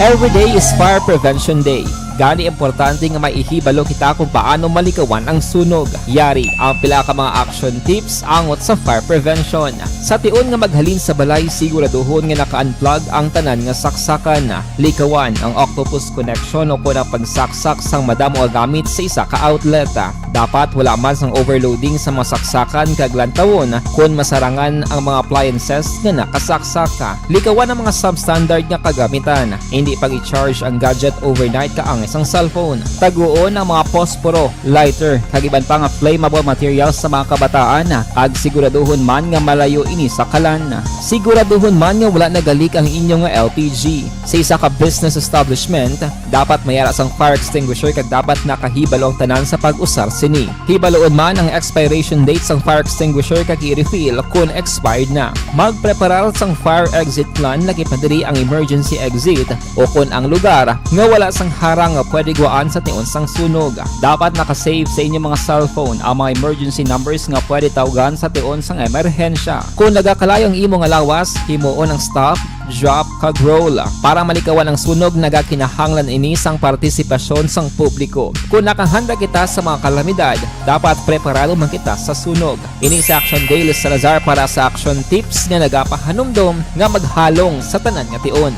Every day is Fire Prevention Day. Gani, importante nga may ihibalo kita kung paano malikawan ang sunog. Yari ang pila ka mga action tips angot sa fire prevention. Sa tion nga maghalin sa balay, siguraduhon nga naka-unplug ang tanan nga saksakan. Likawan ang octopus connection o kon ang pagsaksak sang madamo nga gamit sa isa ka outlet. Dapat wala man sang overloading sa mga saksakan kag lantawon kon masarangan ang mga appliances nga nakasaksak. Likawan ang mga substandard nga kagamitan. Indi pag-i-charge ang gadget overnight kaangay sang cellphone. Taguon ang mga posporo, lighter, kag iban pa nga flammable materials sa mga kabataan, kag siguraduhon man nga malayo ini sa kalan. Siguraduhon man nga wala nagalik ang inyo nga L P G. Sa isa ka business establishment, dapat may ara sang fire extinguisher kag dapat nakahibalo ang tanan sa pag-usar sini. Hibaloon man ang expiration date sang fire extinguisher kag i-refill kon expired na. Magpreparar sang fire exit plan, lakip na diri ang emergency exit o kon ang lugar nga wala sang harang nga pwede guwaan sa tion sang sunog. Dapat naka-save sa inyo mga cellphone ang mga emergency numbers nga pwede tawgan sa tion sang emerhensya. Kon nagakalayo ang imo nga lawas, himuon ang stop, drop, kag roll. Para malikawan ang sunog, nagakinahanglan ini sang partisipasyon sang publiko. Kon nakahanda kita sa mga kalamidad, dapat preparado man kita sa sunog. Ini si Action Dale Salazar para sa Action Tips nga nagapahanumdom nga maghalong sa tanan nga tion.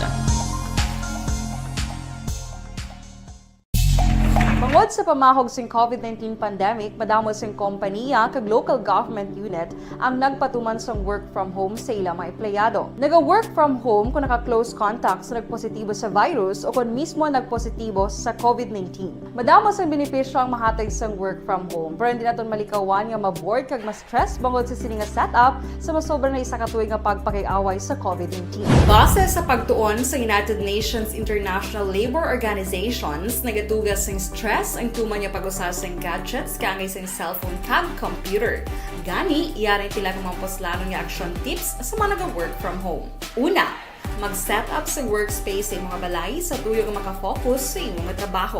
Bangod sa pamahog sing covid nineteen pandemic, madamo sing kompaniya kag local government unit ang nagpatuman sang work from home sa ila mga empleyado. Naga-work from home kung naka-close contact sa nagpositibo sa virus o kon mismo nagpositibo sa covid nineteen. Madamo sang benepisyo ang mahatag sang work from home, pero hindi naton malikawan nga ma-bored kag ma-stress bangod sa sini nga setup sa masobra na isa ka tuig nga pagpakig-away sa covid nineteen. Base sa pagtuon sa United Nations International Labor Organizations, nagatuga sing stress ang tuman nga pag-usa sing gadgets kaangay sing cellphone kag computer. Gani, yari pila ka mga puslanon nga action tips sa mga naga-work from home. Una, mag-set up sa workspace sa imong balay sa tuyo nga maka-focus sa imong trabaho.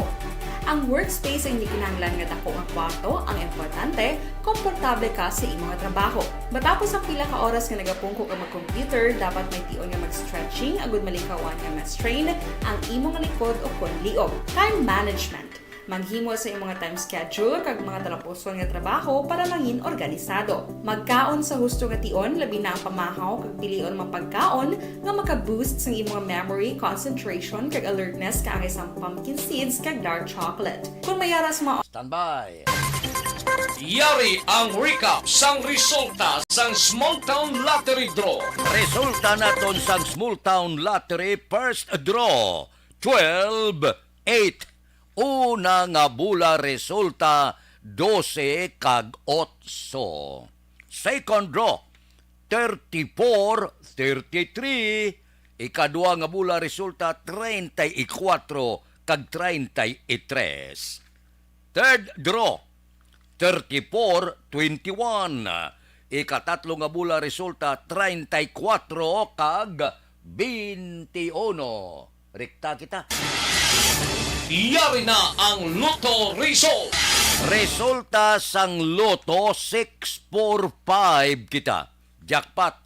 Ang workspace ay hindi kinahanglan nga dako nga kwarto, ang importante, komportable ka sa imong trabaho. Matapos ang pila ka oras nga nagapungko ka mag-computer, dapat may tion nga mag-stretching agud malikawan nga ma-strain ang imong likod o kon liog. Time management. Maghimo sa imong time schedule kag mga talapuson nga trabaho para mangin organisado. Magkaon sa husto nga tion, labi na ang pamahaw kag pilion mga pagkaon nga maka-boost sang imong memory, concentration, kag alertness kaangay sang pumpkin seeds kag dark chocolate. Kung may ara sa mga Standby. Yari ang recap sang resulta sang Small Town Lottery Draw. Resulta naton sang Small Town Lottery First Draw, twelve eight. Una nga bula resulta, dose kag otso. Second draw, thirty-four thirty-three. Ikadua nga bula resulta, treinta y cuatro kag treinta y tres. Third draw, thirty-four twenty-one. Ikatatlo nga bula resulta, treinta y cuatro kag twenty-one. Rekta kita. Yari na ang Lotto result. Resulta sang Lotto, six four five kita. Jackpot,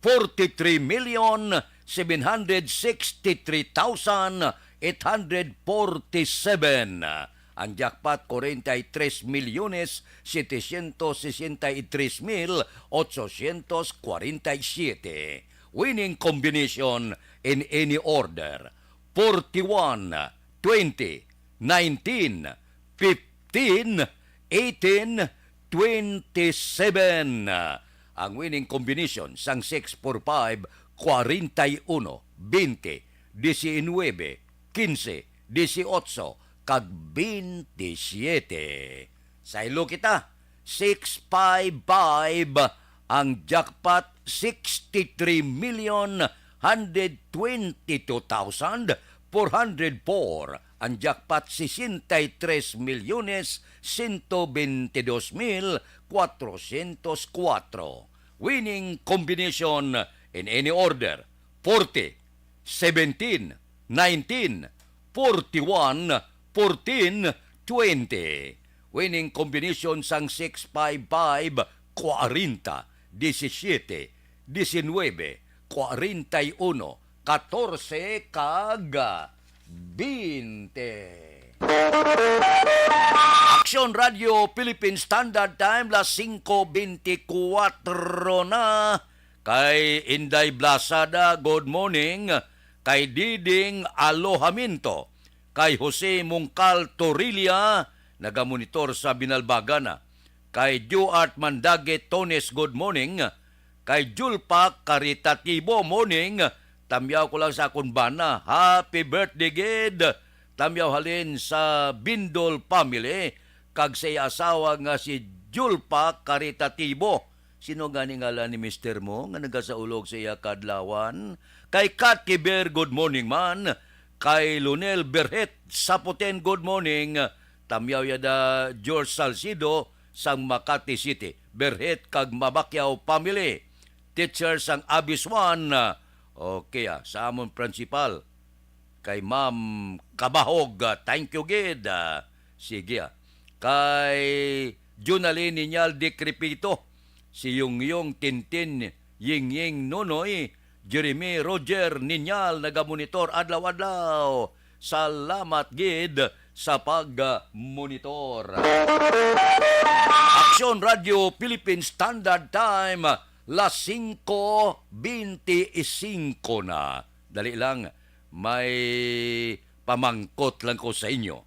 forty-three million seven hundred sixty-three thousand eight hundred forty-seven. Ang jackpot, kwarenta y tres milyones setecientos sesenta y tres mil ochocientos kwarenta y siete. Winning combination in any order: forty-one, twenty, nineteen, fifteen, eighteen, twenty-seven. Ang winning combination sang six four five, kwarenta y uno, bente, diecinuebe, quince, dieciocho, kag bente siete. Saylo kita, six five five, ang jackpot, sixty-three million hundred twenty-two thousand four hundred four, ang jackpot, sesenta y tres milyones ciento veintidós mil cuatrocientos cuatro. Winning combination in any order: forty, seventeen, nineteen, forty-one, fourteen, twenty. Winning combination sang six five five, kwarenta, disisiete, diecinuebe, kwarenta y uno, katorse, kag bente. Aksyon Radio Philippine Standard Time, las singko bente kuwatro na. Kay Inday Blasada, good morning. Kay Diding Alojamiento, kay Jose Mungkal Torilla, nagamonitor sa Binalbagan. Kay Duart Mandage Tones, good morning. Kay Julpa Caritativo, morning. Tamyaw ko lang sa akon bana, happy birthday gid. Tamyaw halin sa Bindol family kag sa iya asawa nga si Julpa Caritativo. Sino gani ngalan ni mister mo nga nagasaulog sa iya kadlawan? Kay Kat Kiber, good morning man. Kay Lunel Berhet Saputen, good morning. Tamyaw yada George Salcido sang Makati City. Berhet kag Mabakyaw family. Teacher sang Abiswan. Okay, ah, sa amon principal. Kay Ma'am Kabahog, ah, thank you gid. Ah, sige, ah. Kay Junalyn Ninyal Decrepito, si Yongyong Tintin, Yingying Nonoy, Jeremy Roger Ninyal, nagamonitor adlaw-adlaw. Salamat gid sa pag-monitor. Aksyon Radio Philippine Standard Time, las singko bente y singko na. Dali lang, may pamangkot lang ko sa inyo.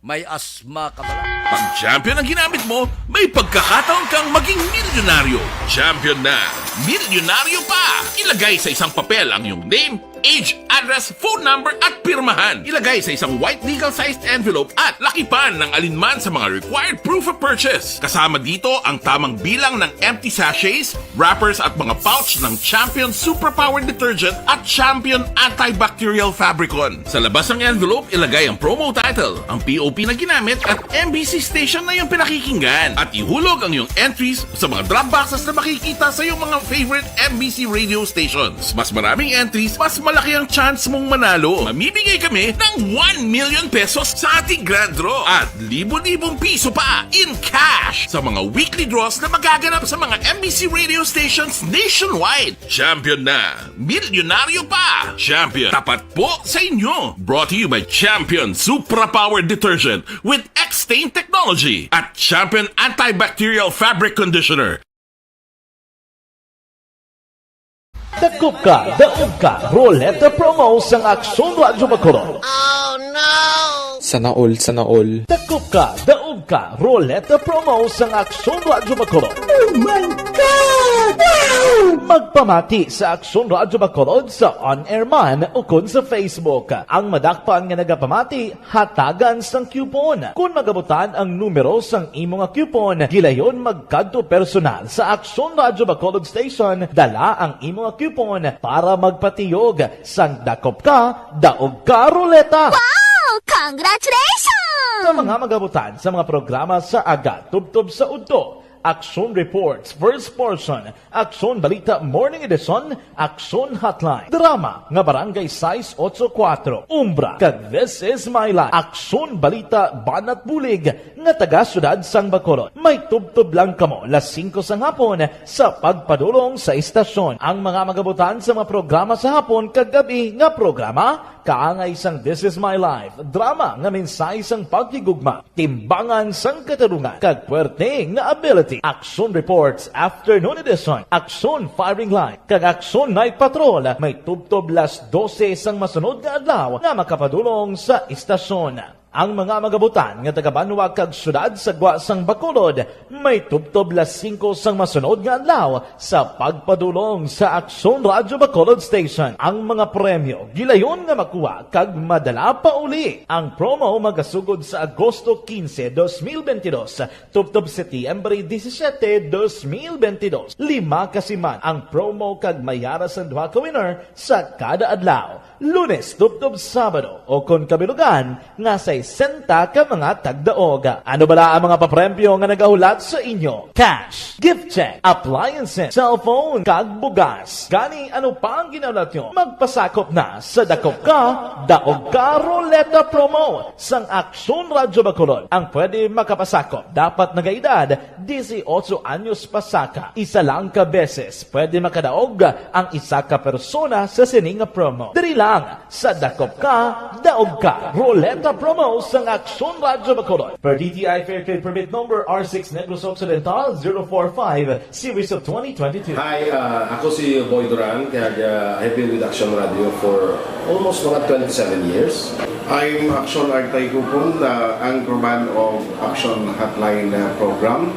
May asma ka bala? Pag Champion ang ginamit mo, may pagkakataon kang maging milyonaryo. Champion na, milyonaryo pa! Ilagay sa isang papel ang iyong name, age, address, phone number, at pirmahan. Ilagay sa isang white legal-sized envelope at lakipan ng alinman sa mga required proof of purchase. Kasama dito ang tamang bilang ng empty sachets, wrappers, at mga pouch ng Champion Superpower Detergent at Champion Antibacterial Fabricon. Sa labas ng envelope, ilagay ang promo title, ang P O P na ginamit, at M B C station na iyong pinakikinggan. At ihulog ang iyong entries sa mga drop boxes na makikita sa iyong mga favorite M B C radio stations. Mas maraming entries, mas malaki ang chance mong manalo. Mamimigay kami ng one million pesos sa ating grand draw at libo-libong piso pa in cash sa mga weekly draws na magaganap sa mga M B C radio stations nationwide. Champion na, milyonaryo pa! Champion, tapat po sa inyo. Brought to you by Champion Supra Power Detergent with X-Stain Technology at Champion Antibacterial Fabric Conditioner. Dakop ka, daog ka, Roleta Promo sang Aksyon Radyo Bacolod. Sana all, sana all. Dakop ka, daog ka, Roleta Promo sang Aksyon Radyo Bacolod. Oh my God! Wow! Magpamati sa Aksyon Radyo Bacolod sa On Air man ukon sa Facebook. Ang madakpan nga nagapamati, hatagan sang coupon. Kon magabutan ang numero sang imo nga coupon, gilayon magkadto personal sa Aksyon Radyo Bacolod Station, dala ang imo nga coupon para magpatiyog sang Dakop Ka, Daog Ka Roleta. Wow! Congratulations! Sa mga magabutan sa mga programa sa aga tubtob sa udto, Aksyon Reports, First Portion, Aksyon Balita Morning Edition, Aksyon Hotline, drama nga Barangay sais otso kuwatro, Umbra, kag This Is My Life, Aksyon Balita Banat Bulig nga taga Siyudad sang Bacolod. May tubtob lang kamo las singko sang hapon sa pagpadulong sa istasyon. Ang mga magabutan sa mga programa sa hapon kag gab-i nga programa, Kaangay sang This Is My Life, drama nga mensahe sang paghigugma, timbangan sang katarungan, kag puwerte nga ability. Aksyon Reports, Afternoon Edition, Aksyon Firing Line, kag Aksyon Night Patrol, may tubtob las dose sang masunod nga adlaw nga makapadulong sa istasyon. Ang mga magabutan nga taga-banwa kag syudad sa gwa sang Bacolod may tubtob las singko sang masunod nga adlaw sa pagpadulong sa Aksyon Radyo Bacolod Station. Ang mga premyo gilayon nga makuha kag madala pa uli. Ang promo magasugod sa Agosto quince, dos mil veintidós, tubtob Setyembre disisiete, dos mil veintidós. Lima ka siman ang promo kag may ara sang duha ka winner sa kada adlaw. Lunes tubtob Sabado, o kon kabilugan nga sesenta ka mga tagdaog. Ano bala ang mga papremyo nga nagahulat sa inyo? Cash, gift check, appliances, cellphone, kag bugas. Gani, ano pa ang ginahulat nyo? Magpasakop na sa Dakop Ka, Daog Ka Roleta Promo sang Aksyon Radyo Bacolod. Ang pwede makapasakop dapat nagaedad dieciocho anyos pasaka. Isa lang ka beses pwede makadaog ang isa ka persona sa sini nga promo. Diri lang sa Dakop Ka, Daog Ka Roleta Promo sang Aksyon Radyo Bacolod. Per D T I Fair Trade Permit Number R six Negros Occidental zero four five, Series of twenty twenty-two. Hi, uh, ako si Boy Duran, kag, uh, I've been with Action Radio for almost mga twenty-seven years. I'm Action Artay Kupon, uh, anchorman of Action Hotline, uh, program.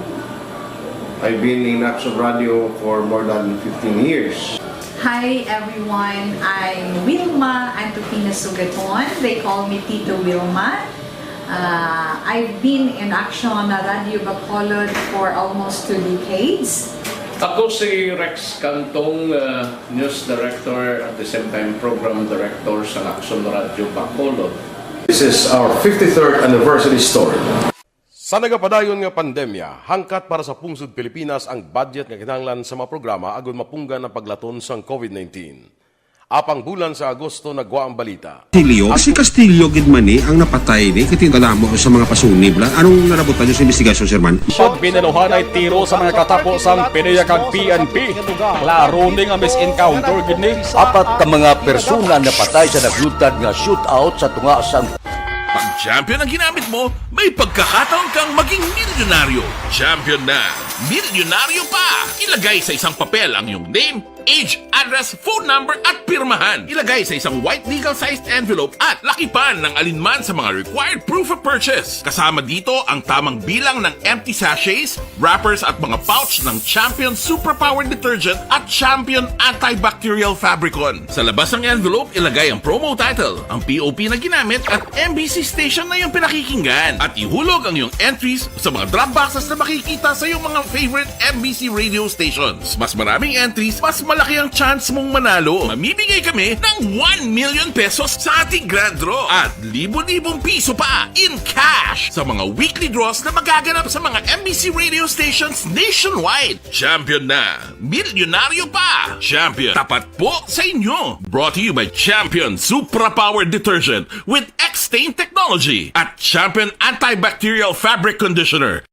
I've been in Action Radio for more than fifteen years. Hi everyone, I'm Wilma Antupina Sugaton. They call me Tito Wilma. Uh, I've been in Action Radio Bacolod for almost two decades. Ako si Rex Cantong, uh, news director, at the same time program director sa Action Radio Bacolod. This is our fifty-third anniversary story. Sa nagapadayon nga pandemya, hangkat para sa pungsod Pilipinas ang budget nga kinahanglan sa mga programa agud mapunggan ang paglaton sang COVID nineteen. Apang bulan sa Agosto nagwa ang balita. Castillo? Si Castillo gid man ni ang napatay ni, kay tingala mo sa mga pasunib la. Anong nalabutan niyo sa investigasyon, Sir Man? Pag binaluhanay tiro sa mga katapo sang PDEA kag P N P. Klaro ni nga mis-encounter gid ni. Apat ka mga persona napatay sa naglutad nga shootout sa tunga sang Pag champion ang ginamit mo, may pagkakataon kang maging milyonaryo. Champion na! Milyonaryo pa! Ilagay sa isang papel ang iyong name, age, address, phone number, at pirmahan. Ilagay sa isang white legal-sized envelope at lakipan ng alinman sa mga required proof of purchase. Kasama dito ang tamang bilang ng empty sachets, wrappers, at mga pouch ng Champion Superpower Detergent at Champion Antibacterial Fabricon. Sa labas ng envelope, ilagay ang promo title, ang P O P na ginamit, at M B C station na iyong pinakikinggan. At ihulog ang iyong entries sa mga drop boxes na makikita sa iyong mga favorite M B C radio stations. Mas maraming entries, mas malaki ang chance mong manalo. Mamimigay kami ng one million pesos sa ating grand draw at libo-libong piso pa in cash sa mga weekly draws na magaganap sa mga M B C radio stations nationwide. Champion na! Milyonaryo pa! Champion, tapat po sa inyo! Brought to you by Champion Supra Power Detergent with X-Stain Technology at Champion Antibacterial Fabric Conditioner.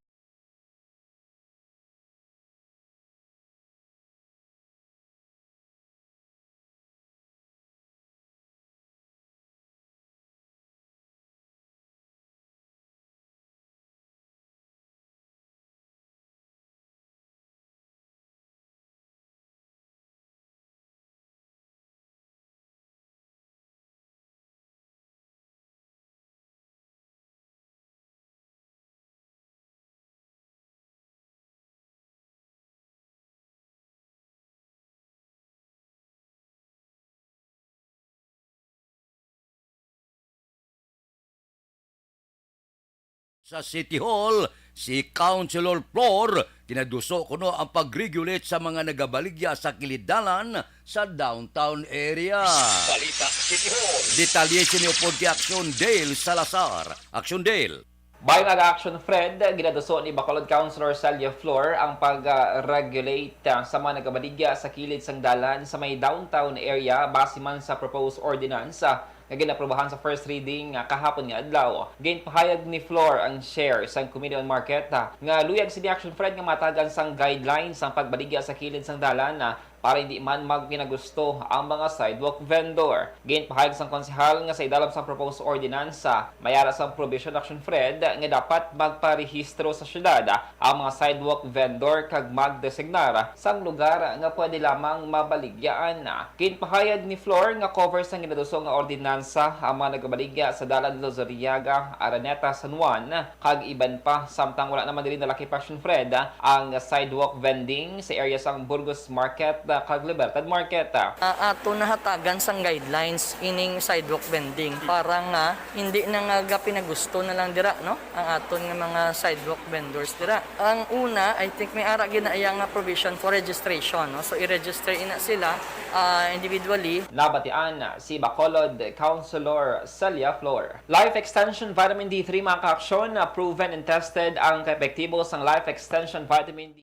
Sa City Hall, si Councilor Flor ginaduso kuno ang pag-regulate sa mga nagabaligya sa kilid dalan sa downtown area. Balita City Hall. Detalye sini upod kay Action Dale Salazar. Action Dale. Bayan aga Action Fred, ginaduso ni Bacolod Councilor Celia Flor ang pag-regulate, ah, sa mga nagabaligya sa kilid sang dalan sa may downtown area base man sa proposed ordinance, ah, nga ginaprubahan sa first reading, ah, kahapon nga adlaw. Ginpahayag ni Flor, ang chair sang Committee on Market, ah, nga luyag sini Action Fred nga matagan sang guidelines ang pagbaligya sa kilid sang dalan, ah, para hindi man magpinagusto ang mga sidewalk vendor. Ginpahayag sang konsehal nga sa idalom sang proposed ordinansa, may ara sang provision, Action Fred, nga dapat magparehistro sa syudad ang mga sidewalk vendor kag magdesignar sang lugar nga pwede lamang mabaligyaan. Ginpahayag ni Flor nga cover sang ginaduso nga ordinansa ang mga nagabaligya sa Dalan Luzuriaga, Araneta, San Juan, kag iban pa, samtang wala naman diri nalakip, Action Fred, ang sidewalk vending sa area sang Burgos Market, ah, kag Libertad Market. Ah, ato nahatagan sang guidelines ining sidewalk vending para nga hindi na nga gapinagusto na lang dira, no, ang aton nga mga sidewalk vendors dira. Ang una, I think may ara ginaiya nga provision for registration, no? So, i-register ina sila, ah, individually. Nabatian si Bacolod Councilor Celia Flor. Life Extension Vitamin D three, mga kaaksyon, na proven and tested ang kaepektibo sang Life Extension Vitamin D.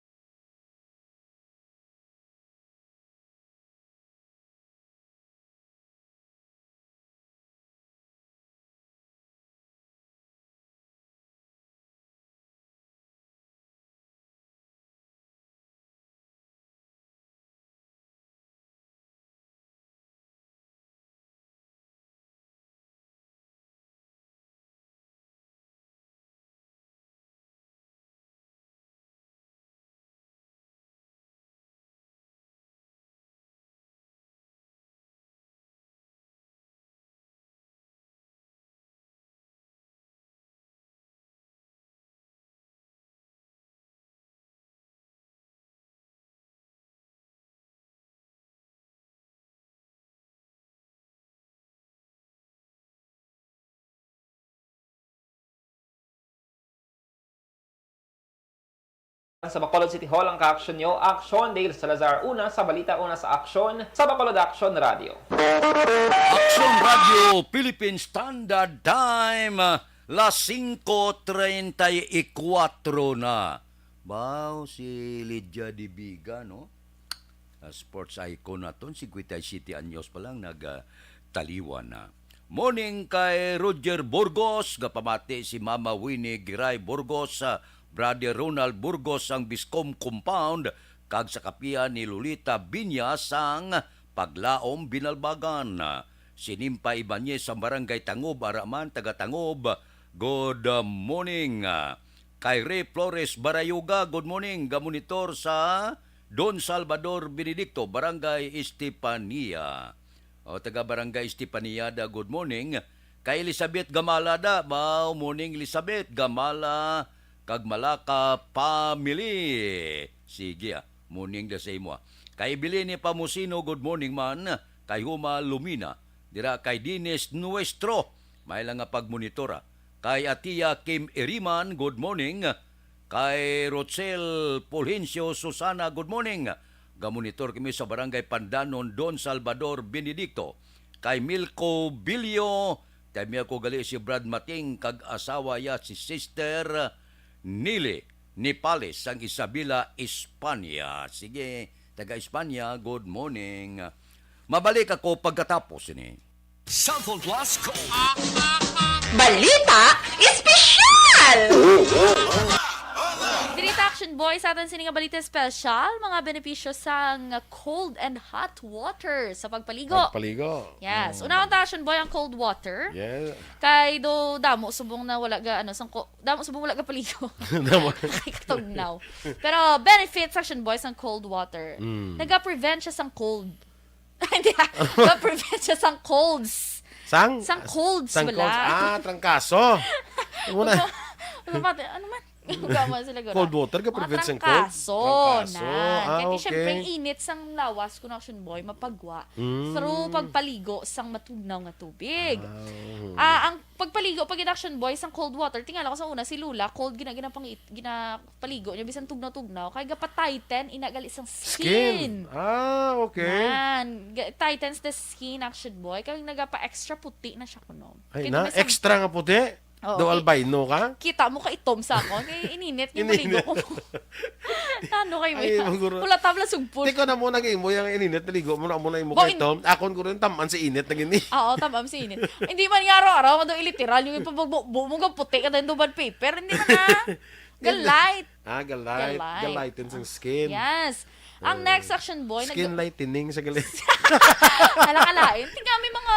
Sa Bacolod City Hall ang kaaksyon nyo, Aksyon Dale Salazar, una sa balita, una sa aksyon, sa Bacolod Aksyon Radio. Aksyon Radio Philippine Standard Time, las singko treinta y cuatro na. Baw, si Lydia De Viga, no? Ah, sports icon naton, cincuenta y siete anyos pa lang, nag, ah, taliwan na. Morning kay Roger Burgos, gapamati si Mama Winnie Giray Burgos, ah, Brother Ronald Burgos sang Biscom Compound, kag sa kapihan ni Lolita Binya sang Paglaom, Binalbagan. Si Nimpa Ibanez sa Barangay Tangob, ara man, taga Tangob, good morning. Kay Ray Flores Barayoga, good morning. Gamonitor sa Don Salvador Benedicto, Barangay Estefania. O, taga Barangay Estefania da, good morning. Kay Elizabeth Gamala da, baw, morning Elizabeth Gamala, kag Malaka family. Sige, ah, morning da sa imo, ah. Kay Bilini Pamusino, good morning man. Kay Huma Lumina, dira kay Dines Nuestro, may lang nga pagmonitor, ah. Kay Atia Kim Iriman, good morning. Kay Rochelle Fulgencio Susana, good morning. Gamonitor kami sa Barangay Pandanon, Don Salvador Benedicto. Kay Milko Bilio, kay mi ako gali si Brad Mating, kag asawa ya si Sister Nili Nipales, sang Isabela, Espanya. Sige, taga Espanya, good morning. Mabalik ako pagkatapos ini. Cellphone Plus Gold. Balita Espesyal! Diri ta, Action Boy, sa aton sini nga balita espesyal, mga benepisyo sang cold and hot water sa pagpaligo. Pagpaligo. Yes. Mm. Unahon ta, Action Boy, ang cold water. Yeah. Kay do damo subong na wala ga, ano, sang ko-, damo subong wala ga paligo. Damo. Kay katugnaw. Pero benefits, Action Boy, sang cold water. Mm. Naga-prevent siya sang cold. Hindi, ah. Ga-prevent siya sang colds. Sang? Sang colds, sang bala. Colds. Ah, trangkaso. Ano na? Ano ba? Ano man? Gama sila gura. Cold water, ga-prevent sang colds? Trangkaso. Trangkaso. Ah, okay. Kaya siyempre, ang init sang lawas, kun, Action Boy, mapagwa through pagpaligo sang matugnaw nga tubig. Ah, ang pagpaligo, pag Action Boy, sang cold water, tingala ko sa una, si Lola, cold, gina-, ginapangit-, gina-, paligo niya, bisan tugnaw-tugnaw, kay gapa-tighten ina gali sang skin. Skin. Ah, okay. Nan, ga-, tightens the skin, Action Boy. Kay nagapa-extra puti na siya kuno. Ay, kay na, bisan extra nga puti? Oo, do kay albino ka? Kita mo ka itom sa akon. Kay ininit nga ininit. Maligo ko mo. Tano kay mo. Ay, maguro. Wala tabla sugpon. Di ko na mo nag-imo yung ininit, naligo mo na mo na imo. Bo, kay in- Tom. Akon ko rin, taman si init na gini. Oo, taman si init. Hindi man nga araw-araw, mado iliteral, yung ipabagbo mo nga puti ka tayo duban paper. Hindi man na. Galite. Ah, galite. Galite. Galite sa skin. Yes. Ang next action boy, nag- Skin lightening sa gali. Hala ka lain. Tingnan, may mga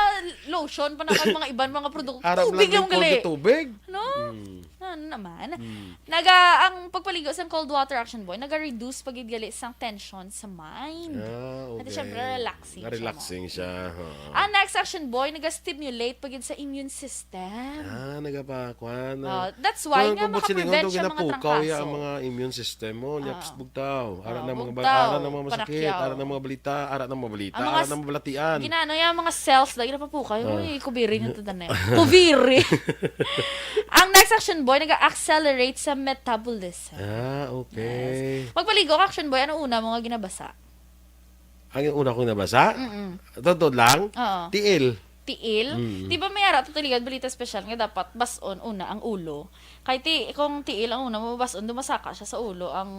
lotion pa na kag mga iban mga produkto. Arap Tubig lang lang yung gali. Tubig. No? Hmm. Ano naman? Hmm. Naga, ang pagpaligo sa cold water action boy, naga-reduce pa gid gali sang tension sa mind. Ah, okay. At syempre, relaxing siya mo. Relaxing siya, ha. Ang next action boy, naga-stimulate pa gid sa immune system. Ah, nagapa-, kuan, ah. Oh, that's why nga makaprevent siya mga trangkaso. Ang mga immune system mo, nya, ah, psst, bugtaw. Ara na mga ba-, ara na mga masakit, ara na mga balita, ara na mga balita, ara na mga balatian. Ginano ya mga cells lagi napapukay. Ah. Uy, kubiri nga to tanan. Kubiri. Ang next action boy, nag-accelerate sa metabolism. Ah, okay. Yes. Magpaligo ka, action boy, ano una mo nga ginabasa? Ang una kong nabasa? Mm-mm. Totoo lang? Oo. Tiil. Tiil? Mm. Di ba may ara to tuligan balita special nga dapat bas-on una ang ulo? Kay ti-, kung tiil ang una mo bas-on, dumasaka siya sa ulo. Ang,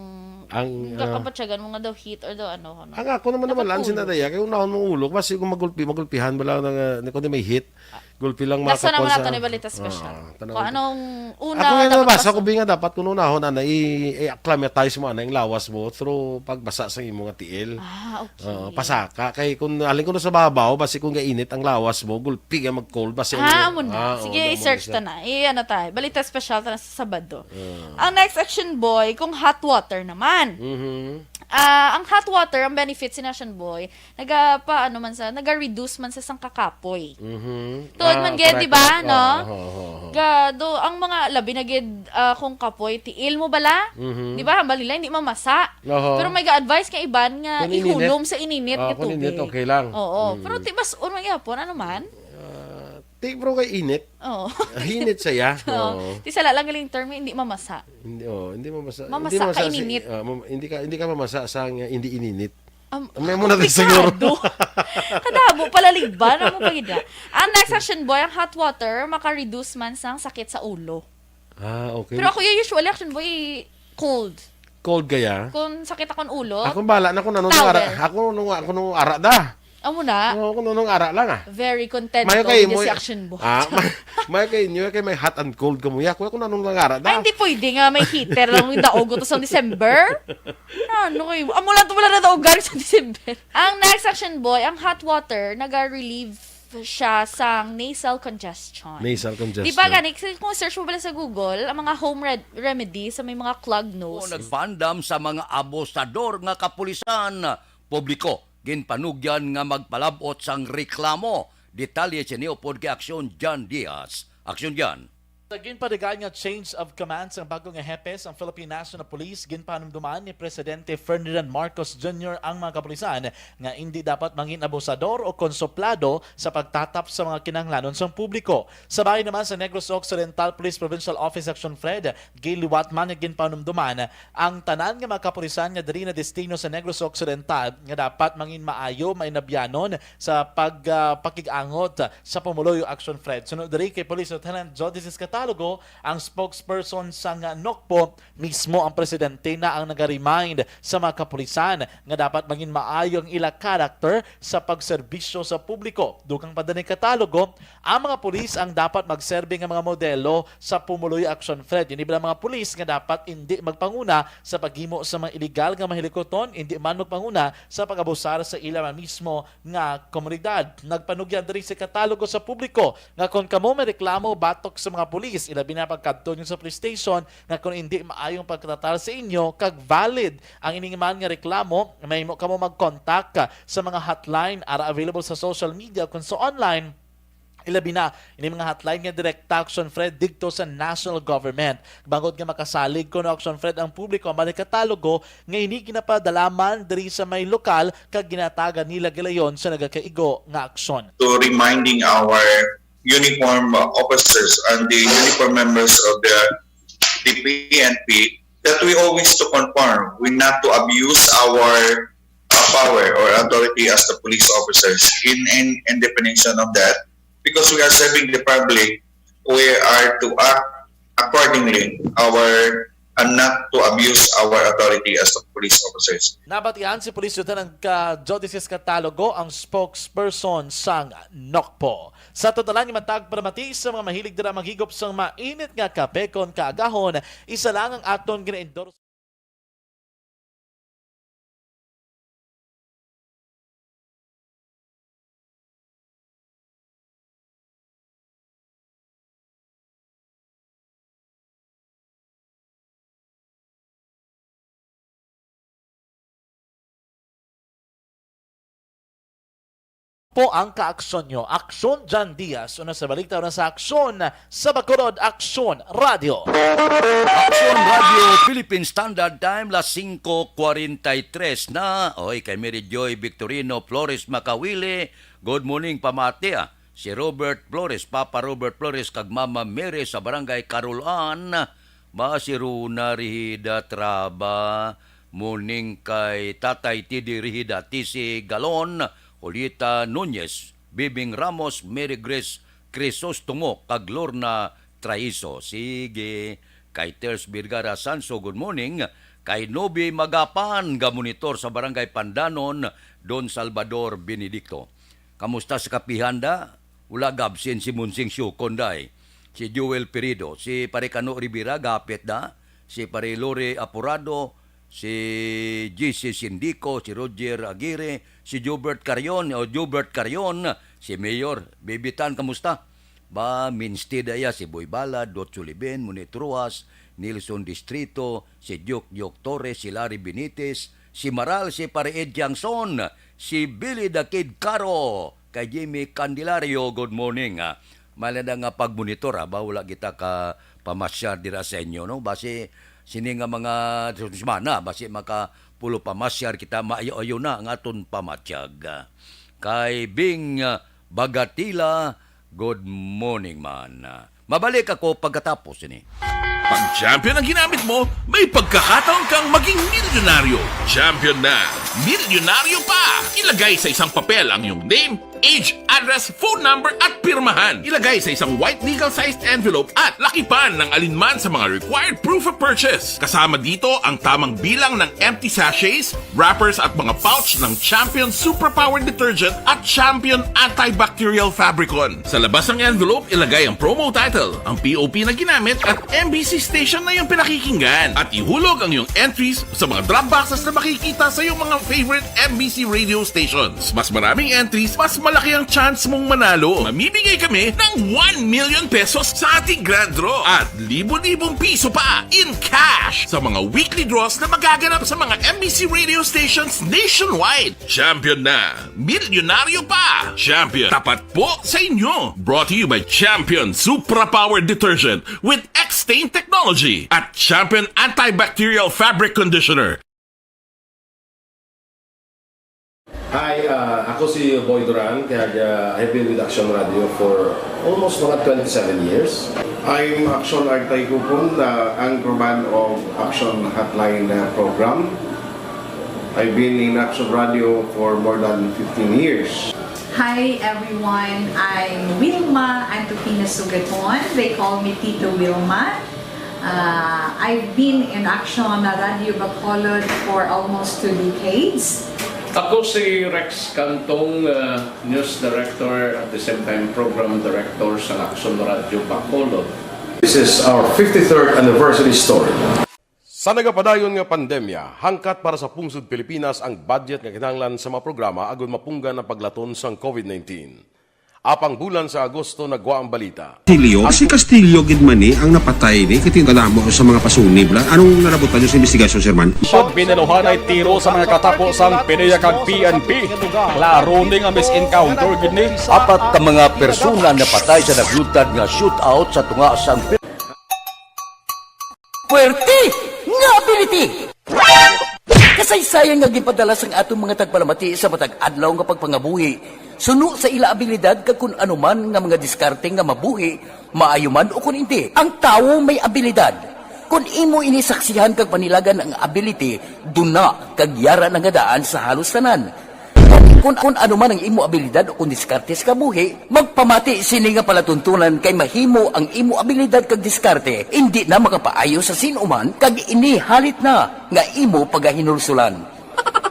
ang, ah, kabatyagan mo nga daw heat or daw ano, ano. Ang ako naman naman lang sinadaya, kay unahon mong ulo, kasi kung magulpi, magulpihan ba lang na, na, kung may heat, Gulpi lang. Laso naman nato ni balita special. Ah, tanaw. Kung anong una. Ako nga dapat nabasa ko, bi nga dapat kung unahon, ana, i-, i-acclimatize mo, ana, yung lawas mo through pagbasa sa imo nga tiil. Ah, okay. Oo, pasaka. Kay kung alin ko na sa babaw, basi kung gainit ang lawas mo, gulpi nga mag-cold, basi ah, ang amo na. Ah, sige, oo, i-search ta na. I-, ano ta, balita special ta na sa Sabado. Ah. Ang next action boy, kung hot water naman. Mhm. Ah, ang hot water, ang benefits ni action boy, Naga, pa, ano man sa, naga-reduce man sa sang kakapoy. Mhm. Tuod man gid, di ba, no? Ah, correct, correct. Oo, oo, oo, oo. Ga, do, ang mga, labi na gid, ah, kung kapoy, tiil mo bala? Mhm. Di ba, hambal nila, hindi mamasa. Oho. Pero may ga-advise nga iban nga ihulom sa ininit nga tubig. Kung ininit. Ah, kung ininit, okay lang. Oo. Mm. Pero ti, bas-on man gyapon, ano man? Ah, ti, bro, kay init. Oo. Ah, init saya. Oo. Oo. Ti, sala lang galing term, hindi mamasa. Hindi, oh, hindi mamasa. Mamasa ka ininit. Hindi mamasa sa, ah, mam-, hindi ka, hindi ka mamasa sa, ah, hindi ininit. Am-, may muna tayo siguro. Komplikado. Kadamo pala liban ang mga gida. Ang next action boy, ang hot water maka-reduce man sang sakit sa ulo. Ah, okay. Pero ako yung usually action boy, cold. Cold kaya? Kung sakit akong ulo, towel. Ako bala na kung anong ara, ako nung, ako nung ara da. Amo na. Oo, kung anong ara lang, ah. Very content. Mayo kay mo si action boy. Ah, may, mayo kay inyo kay may hot and cold kamo. Ya, kung anong lang ara da. Ay, hindi pwede nga may heater lang yung daog to sa December. Ano kayo? Amo lang to wala na daog galing sa December. Ang next action boy, ang hot water, naga-relieve siya sa nasal congestion. Nasal congestion. Di ba gani, kasi kung search mo pala sa Google, ang mga home red-, remedy sa may mga clogged nose. O nagpandam sa mga abusador nga kapulisan, publiko, ginpanugyan nga magpalab-ot sang reklamo. Detalye sini upod kay Aksyon Jan Diaz. Aksyon Jan. Sa ginpadagaan nga change of command sang bag-o nga hepe sang Philippine National Police, ginpanumduman ni Presidente Ferdinand Marcos Junior ang mga kapulisan nga indi dapat mangin abusador o konsuplado sa pagtatap sa mga kinahanglanon sang publiko. Sa bahin naman sa Negros Occidental Police Provincial Office Action Fred, Gil Liwatman, nga ginpanumduman ang tanan nga mga kapulisan nga diri nadestino sa Negros Occidental nga dapat mangin maayo, mainabyanon sa pag, ah, pakig-angot sa Pumuluyo Action Fred. Sunod diri kay Police Lieutenant Jodicis Catalogo, ang spokesperson sang NOCPO, mismo ang presidente na ang naga-remind sa mga kapulisan nga dapat mangin maayo ang ila character sa pagserbisyo sa publiko. Dugang pa diri ni Catalogo, ang mga pulis ang dapat magserbi nga mga modelo sa Pumuluyo Action Fred. Ini bala mga pulis nga dapat indi magpanguna sa paghimo sa mga iligal nga mga hilikuton, indi man magpanguna sa pag-abusar sa ila man mismo nga komunidad. Nagpanugyan diri si Catalogo sa publiko nga kon kamo may reklamo batok sa mga pulis, ilabi na pagkadto ninyo sa police station, nga kon indi maayong pagtratar sa inyo kag valid ang ini man nga reklamo, mahimo kamo mag-contact sa mga hotline ara available sa social media kon sa online. Ilabi na ini mga hotline nga direkta, Action Fred, didto sa national government. Bangod nga makasalig kuno, Action Fred, ang publiko, ang mga Catalogo nga ini ginapadala man diri sa may lokal kag ginatagan nila gilayon sa nagakaigo nga aksyon. To reminding our uniform officers and the uniform members of the, the P N P that we always to conform, we not to abuse our, uh, power or authority as the police officers in, in, in definition of that, because we are serving the public, we are to act accordingly, our, and not to abuse our authority as the police officers. Nabatian si Police Lieutenant, ah, Jodicis Catalogo, ang spokesperson sang NOCPO. Sa totalan nga matag paramati sa mga mahilig dira maghigop sang mainit nga kape kon kaagahon, isa lang ang aton gina-endorse. po ang kaaksyon nyo. Aksyon John Diaz, una sa balita, una sa aksyon sa Bacolod, Aksyon Radio. Aksyon Radio Philippine Standard Time, las singko kwarenta y tres na. Oy, kay Mary Joy Victorino Flores Makawili, good morning, pamati, ah. Si Robert Flores, Papa Robert Flores, kag Mama Mary sa Barangay Carolan, ba si Runa Rihida Traba, morning kay Tatay Tidi Rihida, Tisi Galon, Julieta Nunez, Bibing Ramos, Mary Grace Crisostomo, kag Lorna Traiso. Sige, kay Ters Vergara Sanso, good morning. Kay Nobi Magapan, ga monitor sa Barangay Pandanon, Don Salvador Benedicto. Kamusta sa kapihan da? Wala gabsin si Monsing Siukon, day. Si Joel Perido, si Pare Cano Rivera, gapit na. Si Pare Lore Apurado, si G C Sindico, si Roger Aguirre, si Jobert Carion, o Jobert Carion, si Mayor Bibitan, kamusta? Ba, minstida iya si Boy Bala, Dot Sulibin, Munit Ruas, Nelson Distrito, si Diok Diok Torres, si Larry Benitez, si Maral, si Pare Ed Tiangson, si Billy the Kid Caro, kay Jimmy Candelario, good morning, ah. Mala na nga pagmonitor, ah, ba, wala kita ka pamasyar dira sa inyo, no? Basi, sini nga mga semana, basi makapulo pamasyar kita, maayo-ayo na ang aton pamatyag. Kay Bing, ah, Bagatila, good morning, man. Mabalik ako pagkatapos ini. Pag Champion ang ginamit mo, may pagkakataon kang maging milyonaryo. Champion na, milyonaryo pa! Ilagay sa isang papel ang iyong name, age, address, phone number, at pirmahan. Ilagay sa isang white legal-sized envelope at lakipan ng alinman sa mga required proof of purchase. Kasama dito ang tamang bilang ng empty sachets, wrappers at mga pouch ng Champion Superpower Detergent at Champion Antibacterial Fabricon. Sa labas ng envelope, ilagay ang promo title, ang P O P na ginamit at M B C station na iyong pinakikinggan. At ihulog ang iyong entries sa mga drop boxes na makikita sa iyong mga favorite M B C radio stations. Mas maraming entries, mas malaki ang chance mong manalo. Mamimigay kami ng one million pesos sa ating grand draw at libo-libong piso pa in cash sa mga weekly draws na magaganap sa mga M B C radio stations nationwide. Champion na! Milyonaryo pa! Champion, tapat po sa inyo! Brought to you by Champion Supra Power Detergent with X-Stain Technology at Champion Antibacterial Fabric Conditioner. Hi, ah, ako si Boy Duran, kaya, ah, I've been with Action Radio for almost mga twenty-seven years. I'm Action Artay Kupon, the anchorman of Action Hotline, uh, program. I've been in Action Radio for more than fifteen years. Hi everyone, I'm Wilma Antokina Sugaton. They call me Tito Wilma. Uh, I've been in Action Radio Bacolod for almost two decades. Ako si Rex Cantong, uh, news director at the same time program director sa Action Radio Bacolod. This is our fifty-third anniversary story. Sa nagapadayon nga pandemya, hangkat para sa pungsod Pilipinas ang budget nga kinahanglan sa mga programa agud mapunggan ang paglaton sang covid nineteen. Apang bulan sa Agosto nagwa ang balita. Castillo, si Castillo gid man ni ang napatay ni, kay tingkadamo sa mga pasunib la. Anong nalabutan niyo sa investigasyon, Sir Man? Pag binaluhan ay tiro sa mga katapo sang PDEA kag P N P. Klaro ni nga mis-encounter gid ni. Apat ka mga persona napatay sa nagluntad nga shootout sa tunga sang Puwerte nga ability! Kasaysayan nga ginpadala sang aton mga tagpalamati sa matag adlaw nga pagpangabuhi, suno sa ila abilidad kag kun ano man nga mga diskarte nga mabuhi, maayo man o kun indi. Ang tawo may abilidad. Kun imo ini saksihan kag panilagan ang ability, duna kag yara na nga daan sa halos tanan. Kun, kun ano man ang imo abilidad o kun diskarte sa kabuhi, magpamati sini nga palatuntunan kay mahimo ang imo abilidad kag diskarte indi na makapaayo sa sin-o man kag ini halit na nga imo pagahinulsulan.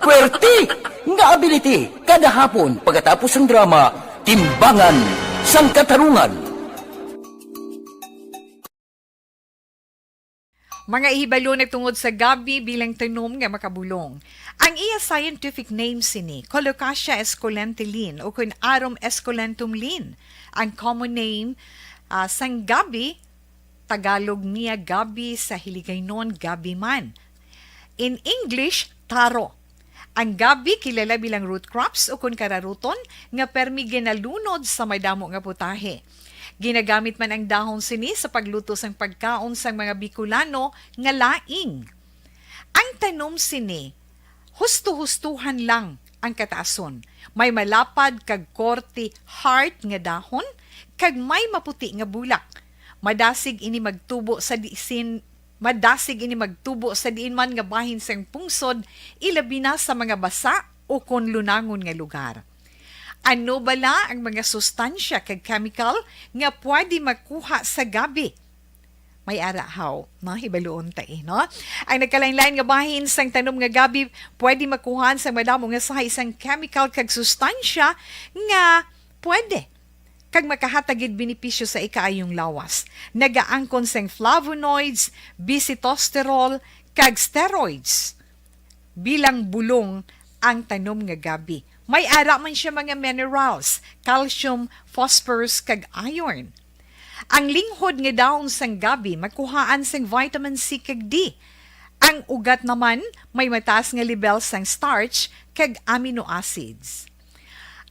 Puwerte nga ability! Kada hapon, pagkatapos sang drama, Timbangan sang Katarungan. Mga hibalo natungod sa gabi bilang tanom nga makabulong. Ang iya scientific name sini, Colocasia esculenta Linn, o kun Arum esculentum Linn. Ang common name, ah, sang gabi, Tagalog niya gabi, sa Hiligaynon gabi man. In English, taro. Ang gabi kilala bilang root crops ukon kararuton nga permi ginalunod sa madamo nga putahe. Ginagamit man ang dahon sini sa pagluto sang pagkaon sang mga Bicolano nga laing. Ang tanom sini, husto-hustohan lang ang kataason. May malapad kag korte heart nga dahon, kag may maputi nga bulak. Madasig ini magtubo sa disin, madasig ini magtubo sa diin man nga bahin sang pungsod, ilabi na sa mga basa o kon lunangon nga lugar. Ano bala ang mga sustansya kag chemical nga pwede makuha sa gabi? May ara haw, no? Hibaluon ta, eh, no? Ang nagkalain-lain nga bahin sang tanom nga gabi pwede makuhaan sang madamo nga sahay sang chemical kag sustansya nga pwede kag makahatag gid benepisyo sa ikaayong lawas. Nagaangkon sang flavonoids, bisitosterol, kag steroids bilang bulong ang tanom nga gabi. May ara man siya mga minerals, calcium, phosphorus, kag iron. Ang linghod nga dahon sang gabi makuhaan sing vitamin C kag D. Ang ugat naman may mataas nga lebel sang starch kag amino acids.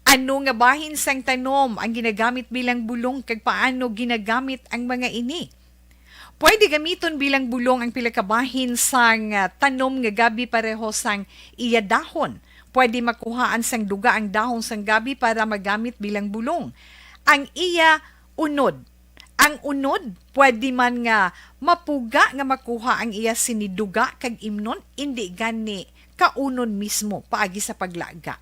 Ano nga bahin sang tanom ang ginagamit bilang bulong, kag paano ginagamit ang mga ini? Pwede gamiton bilang bulong ang pila ka bahin sang, ah, tanom nga gabi pareho sang iya dahon. Pwede makuhaan sang duga ang dahon sang gabi para magamit bilang bulong. Ang iya unod. Ang unod, pwede man nga mapuga nga makuha ang iya sini duga kag imnon, indi gani kaunon mismo paagi sa paglaga.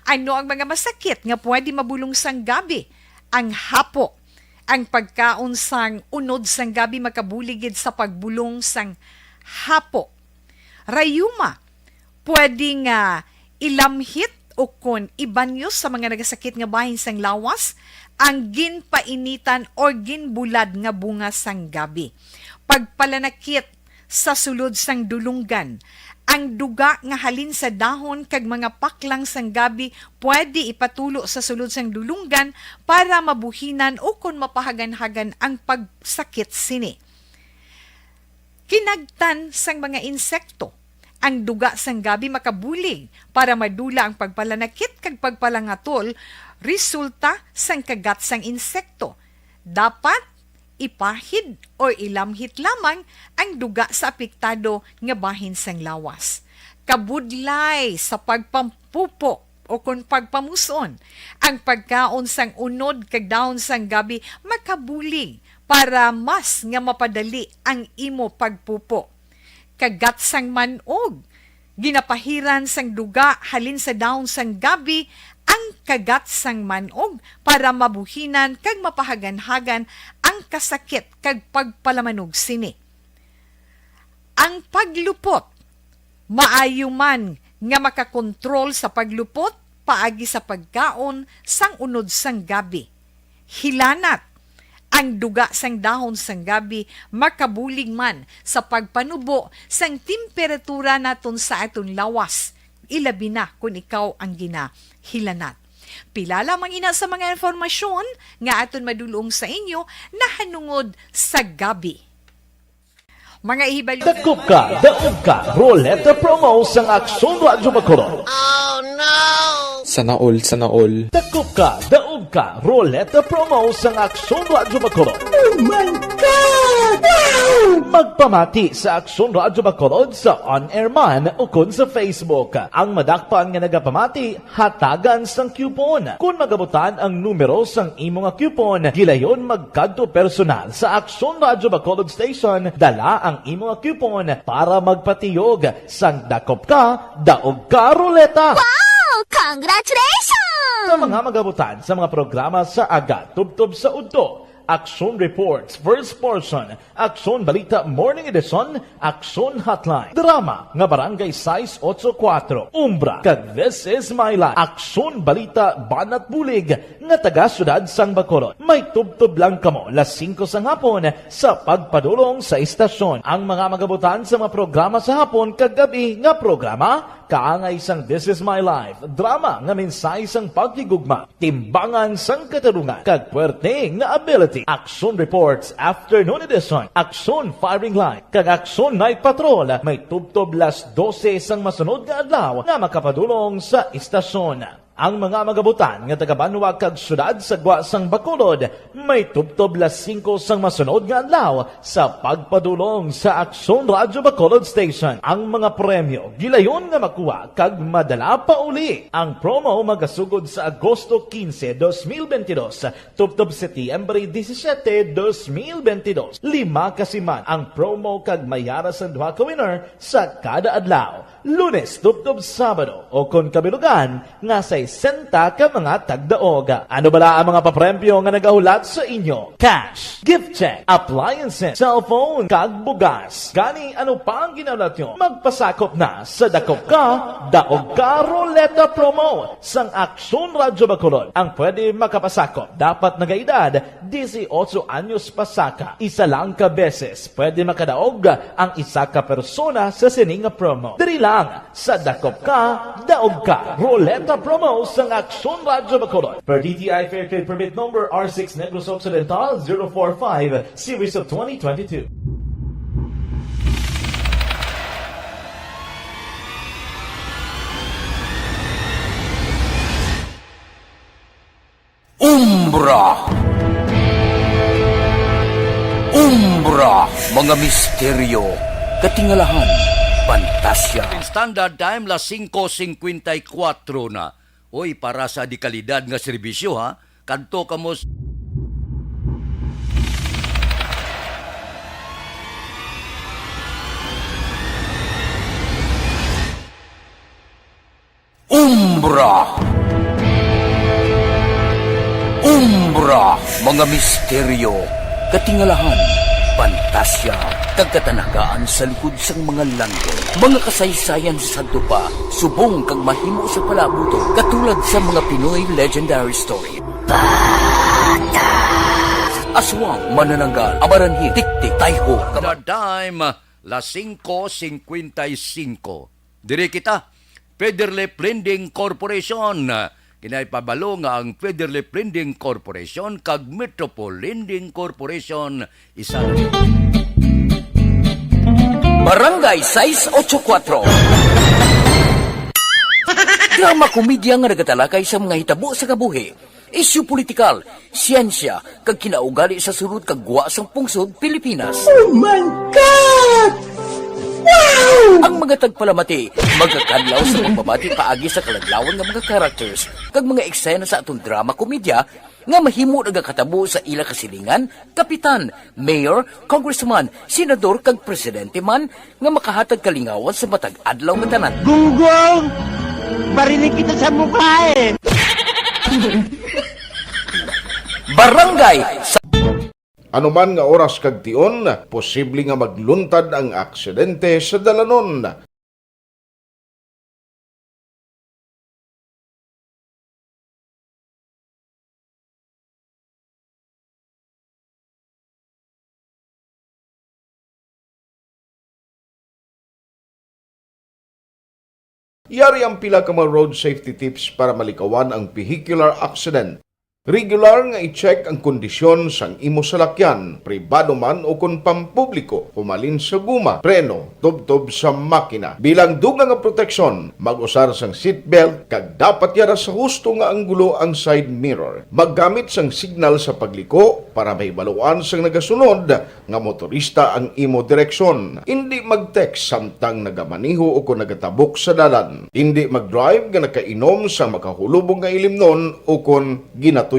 Ano ang mga masakit nga pwede mabulong sang gabi? Ang hapo. Ang pagkaon sang unod sang gabi makabulig gid sa pagbulong sang hapo. Rayuma, pwede nga ilamhit o kon ibanyos sa mga nagasakit nga bahin sang lawas ang ginpainitan or ginbulad nga bunga sang gabi. Pagpalanakit sa sulod sang dulunggan. Ang duga nga halin sa dahon kag mga paklang sang gabi pwede ipatulo sa sulod sang dulunggan para mabuhinan o kon mapahaganhagan ang pagsakit sini. Kinagtan sang mga insekto. Ang duga sang gabi makabulig para madula ang pagpalanakit kag pagpalangatol resulta sang kagat sang insekto. Dapat ipahid o ilamhit lamang ang duga sa apektado nga bahin sang lawas. Kabudlay sa pagpampupo o kon pagpamus-on, ang pagkaon sang unod kag dahon sang gabi makabulig para mas nga mapadali ang imo pagpupo. Kagat sang man-og. Ginapahiran sang duga halin sa dahon sang gabi ang kagat sang man-og para mabuhinan kag mapahaganhagan ang kasakit kag pagpalamanog sini. Ang paglupot. Maayo man nga makakontrol sa paglupot paagi sa pagkaon sang unod sang gabi. Hilanat. Ang duga sang dahon sang gabi makabulig man sa pagpanubo sang temperatura naton sa aton lawas, ilabi na kon ikaw ang ginahilanat. Pila lamang ina sa mga impormasyon nga aton madulong sa inyo nahanungod sa gabi. Mga ihibalo. Dakop ka, daog ka, Roleta Promo sang Aksyon Radyo Bacolod. Sana all, sana all. Dakop ka, daog ka, Roleta Promo sang Aksyon Radyo Bacolod. Oh my God! Wow! Magpamati sa Aksyon Radyo Bacolod sa on-air man o kon sa Facebook. Ang madakpan nga nagapamati, hatagan sang coupon. Kon magabutan ang numero sang imo nga coupon, gilayon magkadto personal sa Aksyon Radyo Bacolod Station, dala ang imo nga coupon para magpatiyog sang dakop ka, daog ka ruleta. Wow! Congratulations! Sa mga magabutan sa mga programa sa aga, tubtob sa udto, Aksyon Reports, First Portion, Aksyon Balita Morning Edition, Aksyon Hotline. Drama nga Barangay sais otso kuwatro, Umbra, kag This Is My Life. Aksyon Balita Banat Bulig nga taga Siyudad sang Bacolod. May tubtob lang kamo las singko sang hapon sa pagpadulong sa istasyon. Ang mga magabutan sa mga programa sa hapon kag gab-i nga programa Kaangay sang This Is My Life, drama nga mensahe sang paghigugma, timbangan sang katarungan, kag puwerte nga ability. Action Reports, Afternoon Edition, Action Firing Line, kag Action Night Patrol may tubtob las dose sang masunod nga adlaw nga makapadulong sa istasyon. Ang mga magabutan nga taga-banwa kag syudad sa gwa sang Bacolod may tubtob las singko sang masunod nga adlaw sa pagpadulong sa Aksyon Radyo Bacolod Station. Ang mga premyo gilayon nga makuha kag madala pa uli. Ang promo magasugod sa Agosto quince, dos mil veintidós, tubtob Setyembre disisiete, dos mil veintidós. Lima ka siman ang promo kag may ara sang duha ka winner sa kada adlaw. Lunes tubtob Sabado, o kon kabilugan nga sesenta ka mga tagdaog. Ano bala ang mga papremyo nga nagahulat sa inyo? Cash, gift check, appliances, cellphone, kag bugas. Gani, ano pa ang ginahulat nyo? Magpasakop na sa Dakop Ka, Daog Ka Ruleta Promo sang Aksyon Radyo Bacolod. Ang pwede makapasakop dapat nagaedad dieciocho anyos pasaka. Isa lang ka beses pwede makadaog ang isa ka persona sa sini nga promo. Diri lang sa Dakop Ka, Daog Ka Ruleta Promo sang Aksyon Radyo Bacolod. Per D T I Fair Trade Permit Number R six Negros Occidental zero four five, Series of twenty twenty-two. Umbra. Umbra, mga misteryo, katingalahan, pantasya. Standard time, las singko singkwenta y kuwatro na. Uy, para sa dekalidad nga serbisyo, ha? Kadto kamo s- Umbra. Umbra, mga misteryo, katingalahan, pantasya, kag katanagaan sa likod sang mga langit. Mga kasaysayan sa sadto pa, subong kag mahimo sa palabuton, katulad sa mga Pinoy legendary story. Aswang, manananggal, amaranhil, tiktik, tayho, kama- The time, las singko singkwenta y singko. Diri kita, Federlip Lending Corporation. Kinay pabalo nga ang Federlip Lending Corporation kag Metropol Lending Corporation isa lang. Barangay sais ocho kuwatro. Drama komedya nga nagatalakay sa mga hitabo sa kabuhi, isyu politikal, siyensya, kag kinaugali sa sulod kag gwa sang pungsod Pilipinas. Oh my God! Wow! Ang mga tagpalamati magakadlaw sa pagbabati paagi sa kaladlawan nga mga characters kag mga eksena sa aton drama komedya nga mahimo nagakatabo sa ila kasilingan, kapitan, mayor, congressman, senador, kag presidente man nga makahatag kalingawan sa matag adlaw nga tanan. Gunggong! Barinig kita sa mukha eh! Barangay sa Ano man nga oras kag tion, posible nga magluntad ang aksidente sa dalanon. Yari ang pila ka mga road safety tips para malikawan ang vehicular accident. Regular nga i-check ang kondisyon sang imo salakyan, pribado man o kon pampubliko, humalin sa guma, preno, tubtob sa makina. Bilang dugang nga proteksyon, mag-usar sang seatbelt kag dapat yara sa husto nga anggulo ang side mirror. Maggamit sang signal sa pagliko para mahibaluan sang nagasunod nga motorista ang imo direksyon. Indi mag-text samtang nagamaneho o kon nagatabok sa dalan. Indi mag-drive nga nakainom sang makahulubong nga ilimnon o kon ginatuyo.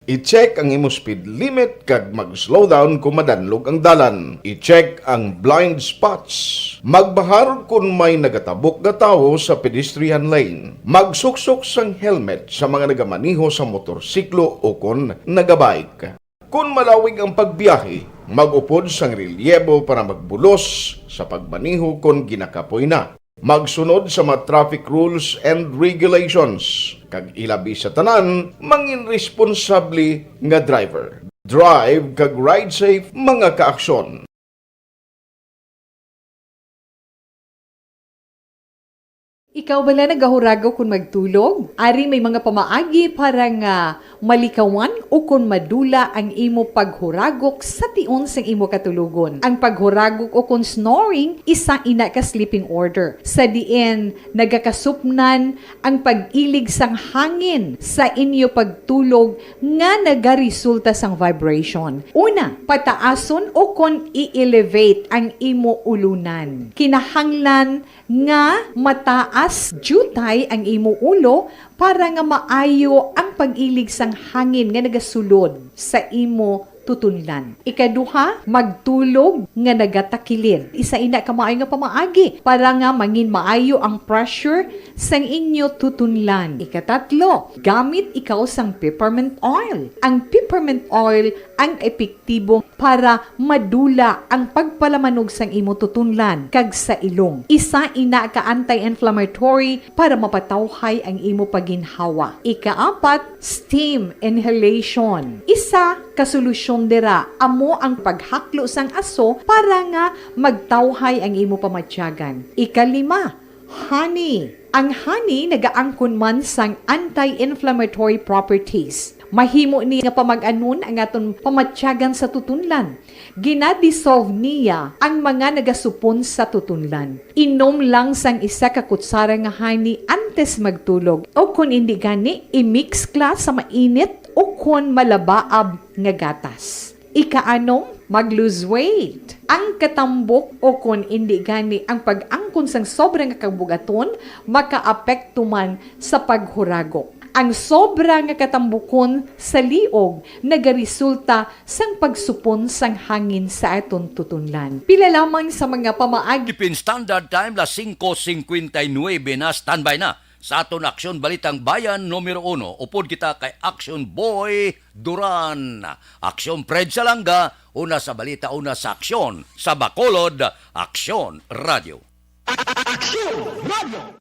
I-check ang imo speed limit kag mag-slow down kon madanlog ang dalan. I-check ang blind spots. Magbahar kon may nagatabok nga tawo sa pedestrian lane. Magsuksok sang helmet sa mga nagamaneho sa motorsiklo o kon nagabike. Kon malawig ang pagbiyahe, mag-upod sang relyebo para magbulos sa pagmaneho kon ginakapoy na. Magsunod sa mga traffic rules and regulations, kag ilabi sa tanan, mangin responsable nga driver. Drive kag ride safe, mga kaaksyon. Ikaw bala nagahuragok kon magtulog? Ari may mga pamaagi para nga malikawan o kon madula ang imo paghuragok sa tion sang imo katulogon. Ang paghuragok o kon snoring, isa ina ka sleeping order, sa diin nagakasupnan ang pag-ilig sang hangin sa inyo pagtulog nga nagaresulta sang vibration. Una, pataason o kon i-elevate ang imo ulunan. Kinahanglan nga mataas diutay ang imo ulo para nga maayo ang pag-ilig sang hangin nga nagasulod sa imo tutunlan. Ikaduha, magtulog nga nagatakilid. Isa ina ka maayo nga pamaagi para nga mangin maayo ang pressure sang inyo tutunlan. Ikatatlo, gamit ikaw sang peppermint oil. Ang peppermint oil ang epektibo para madula ang pagpalamanog sang imo tutunlan kag sa ilong. Isa ina ka anti-inflammatory para mapatawhay ang imo paginhawa. Ikaapat, steam inhalation. Isa ka solusyon dira amo ang paghaklo sang aso para nga magtawhay ang imo pamatyagan. Ikalima, honey. Ang honey nagaangkon man sang anti-inflammatory properties. Mahimo ni nga pamag-anon ang aton pamatyagan sa tutunlan. Gina-dissolve niya ang mga nagasupon sa tutunlan. Inom lang sang isa ka kutsara nga honey antes magtulog, o kon indi gani, i-mix ka sa mainit o kon malabaab nga gatas. Ikaanom, mag-lose weight. Ang katambok o kon indi gani ang pag-angkon sang sobra nga kabugaton makaapekto man sa paghuragok. Ang sobra nga katambukon sa liog nagaresulta sang pagsupon sang hangin sa aton tutunlan. Pila lamang sa mga pamaagi. Philippine Standard Time, las singko singkwenta y nuebe na. Standby na sa aton Aksyon Balitang Bayan numero uno. Upod kita kay Aksyon Boy Duran. Aksyon Fred Salanga, una sa balita, una sa aksyon. Sa Bacolod, Aksyon Radio. Aksyon Radio.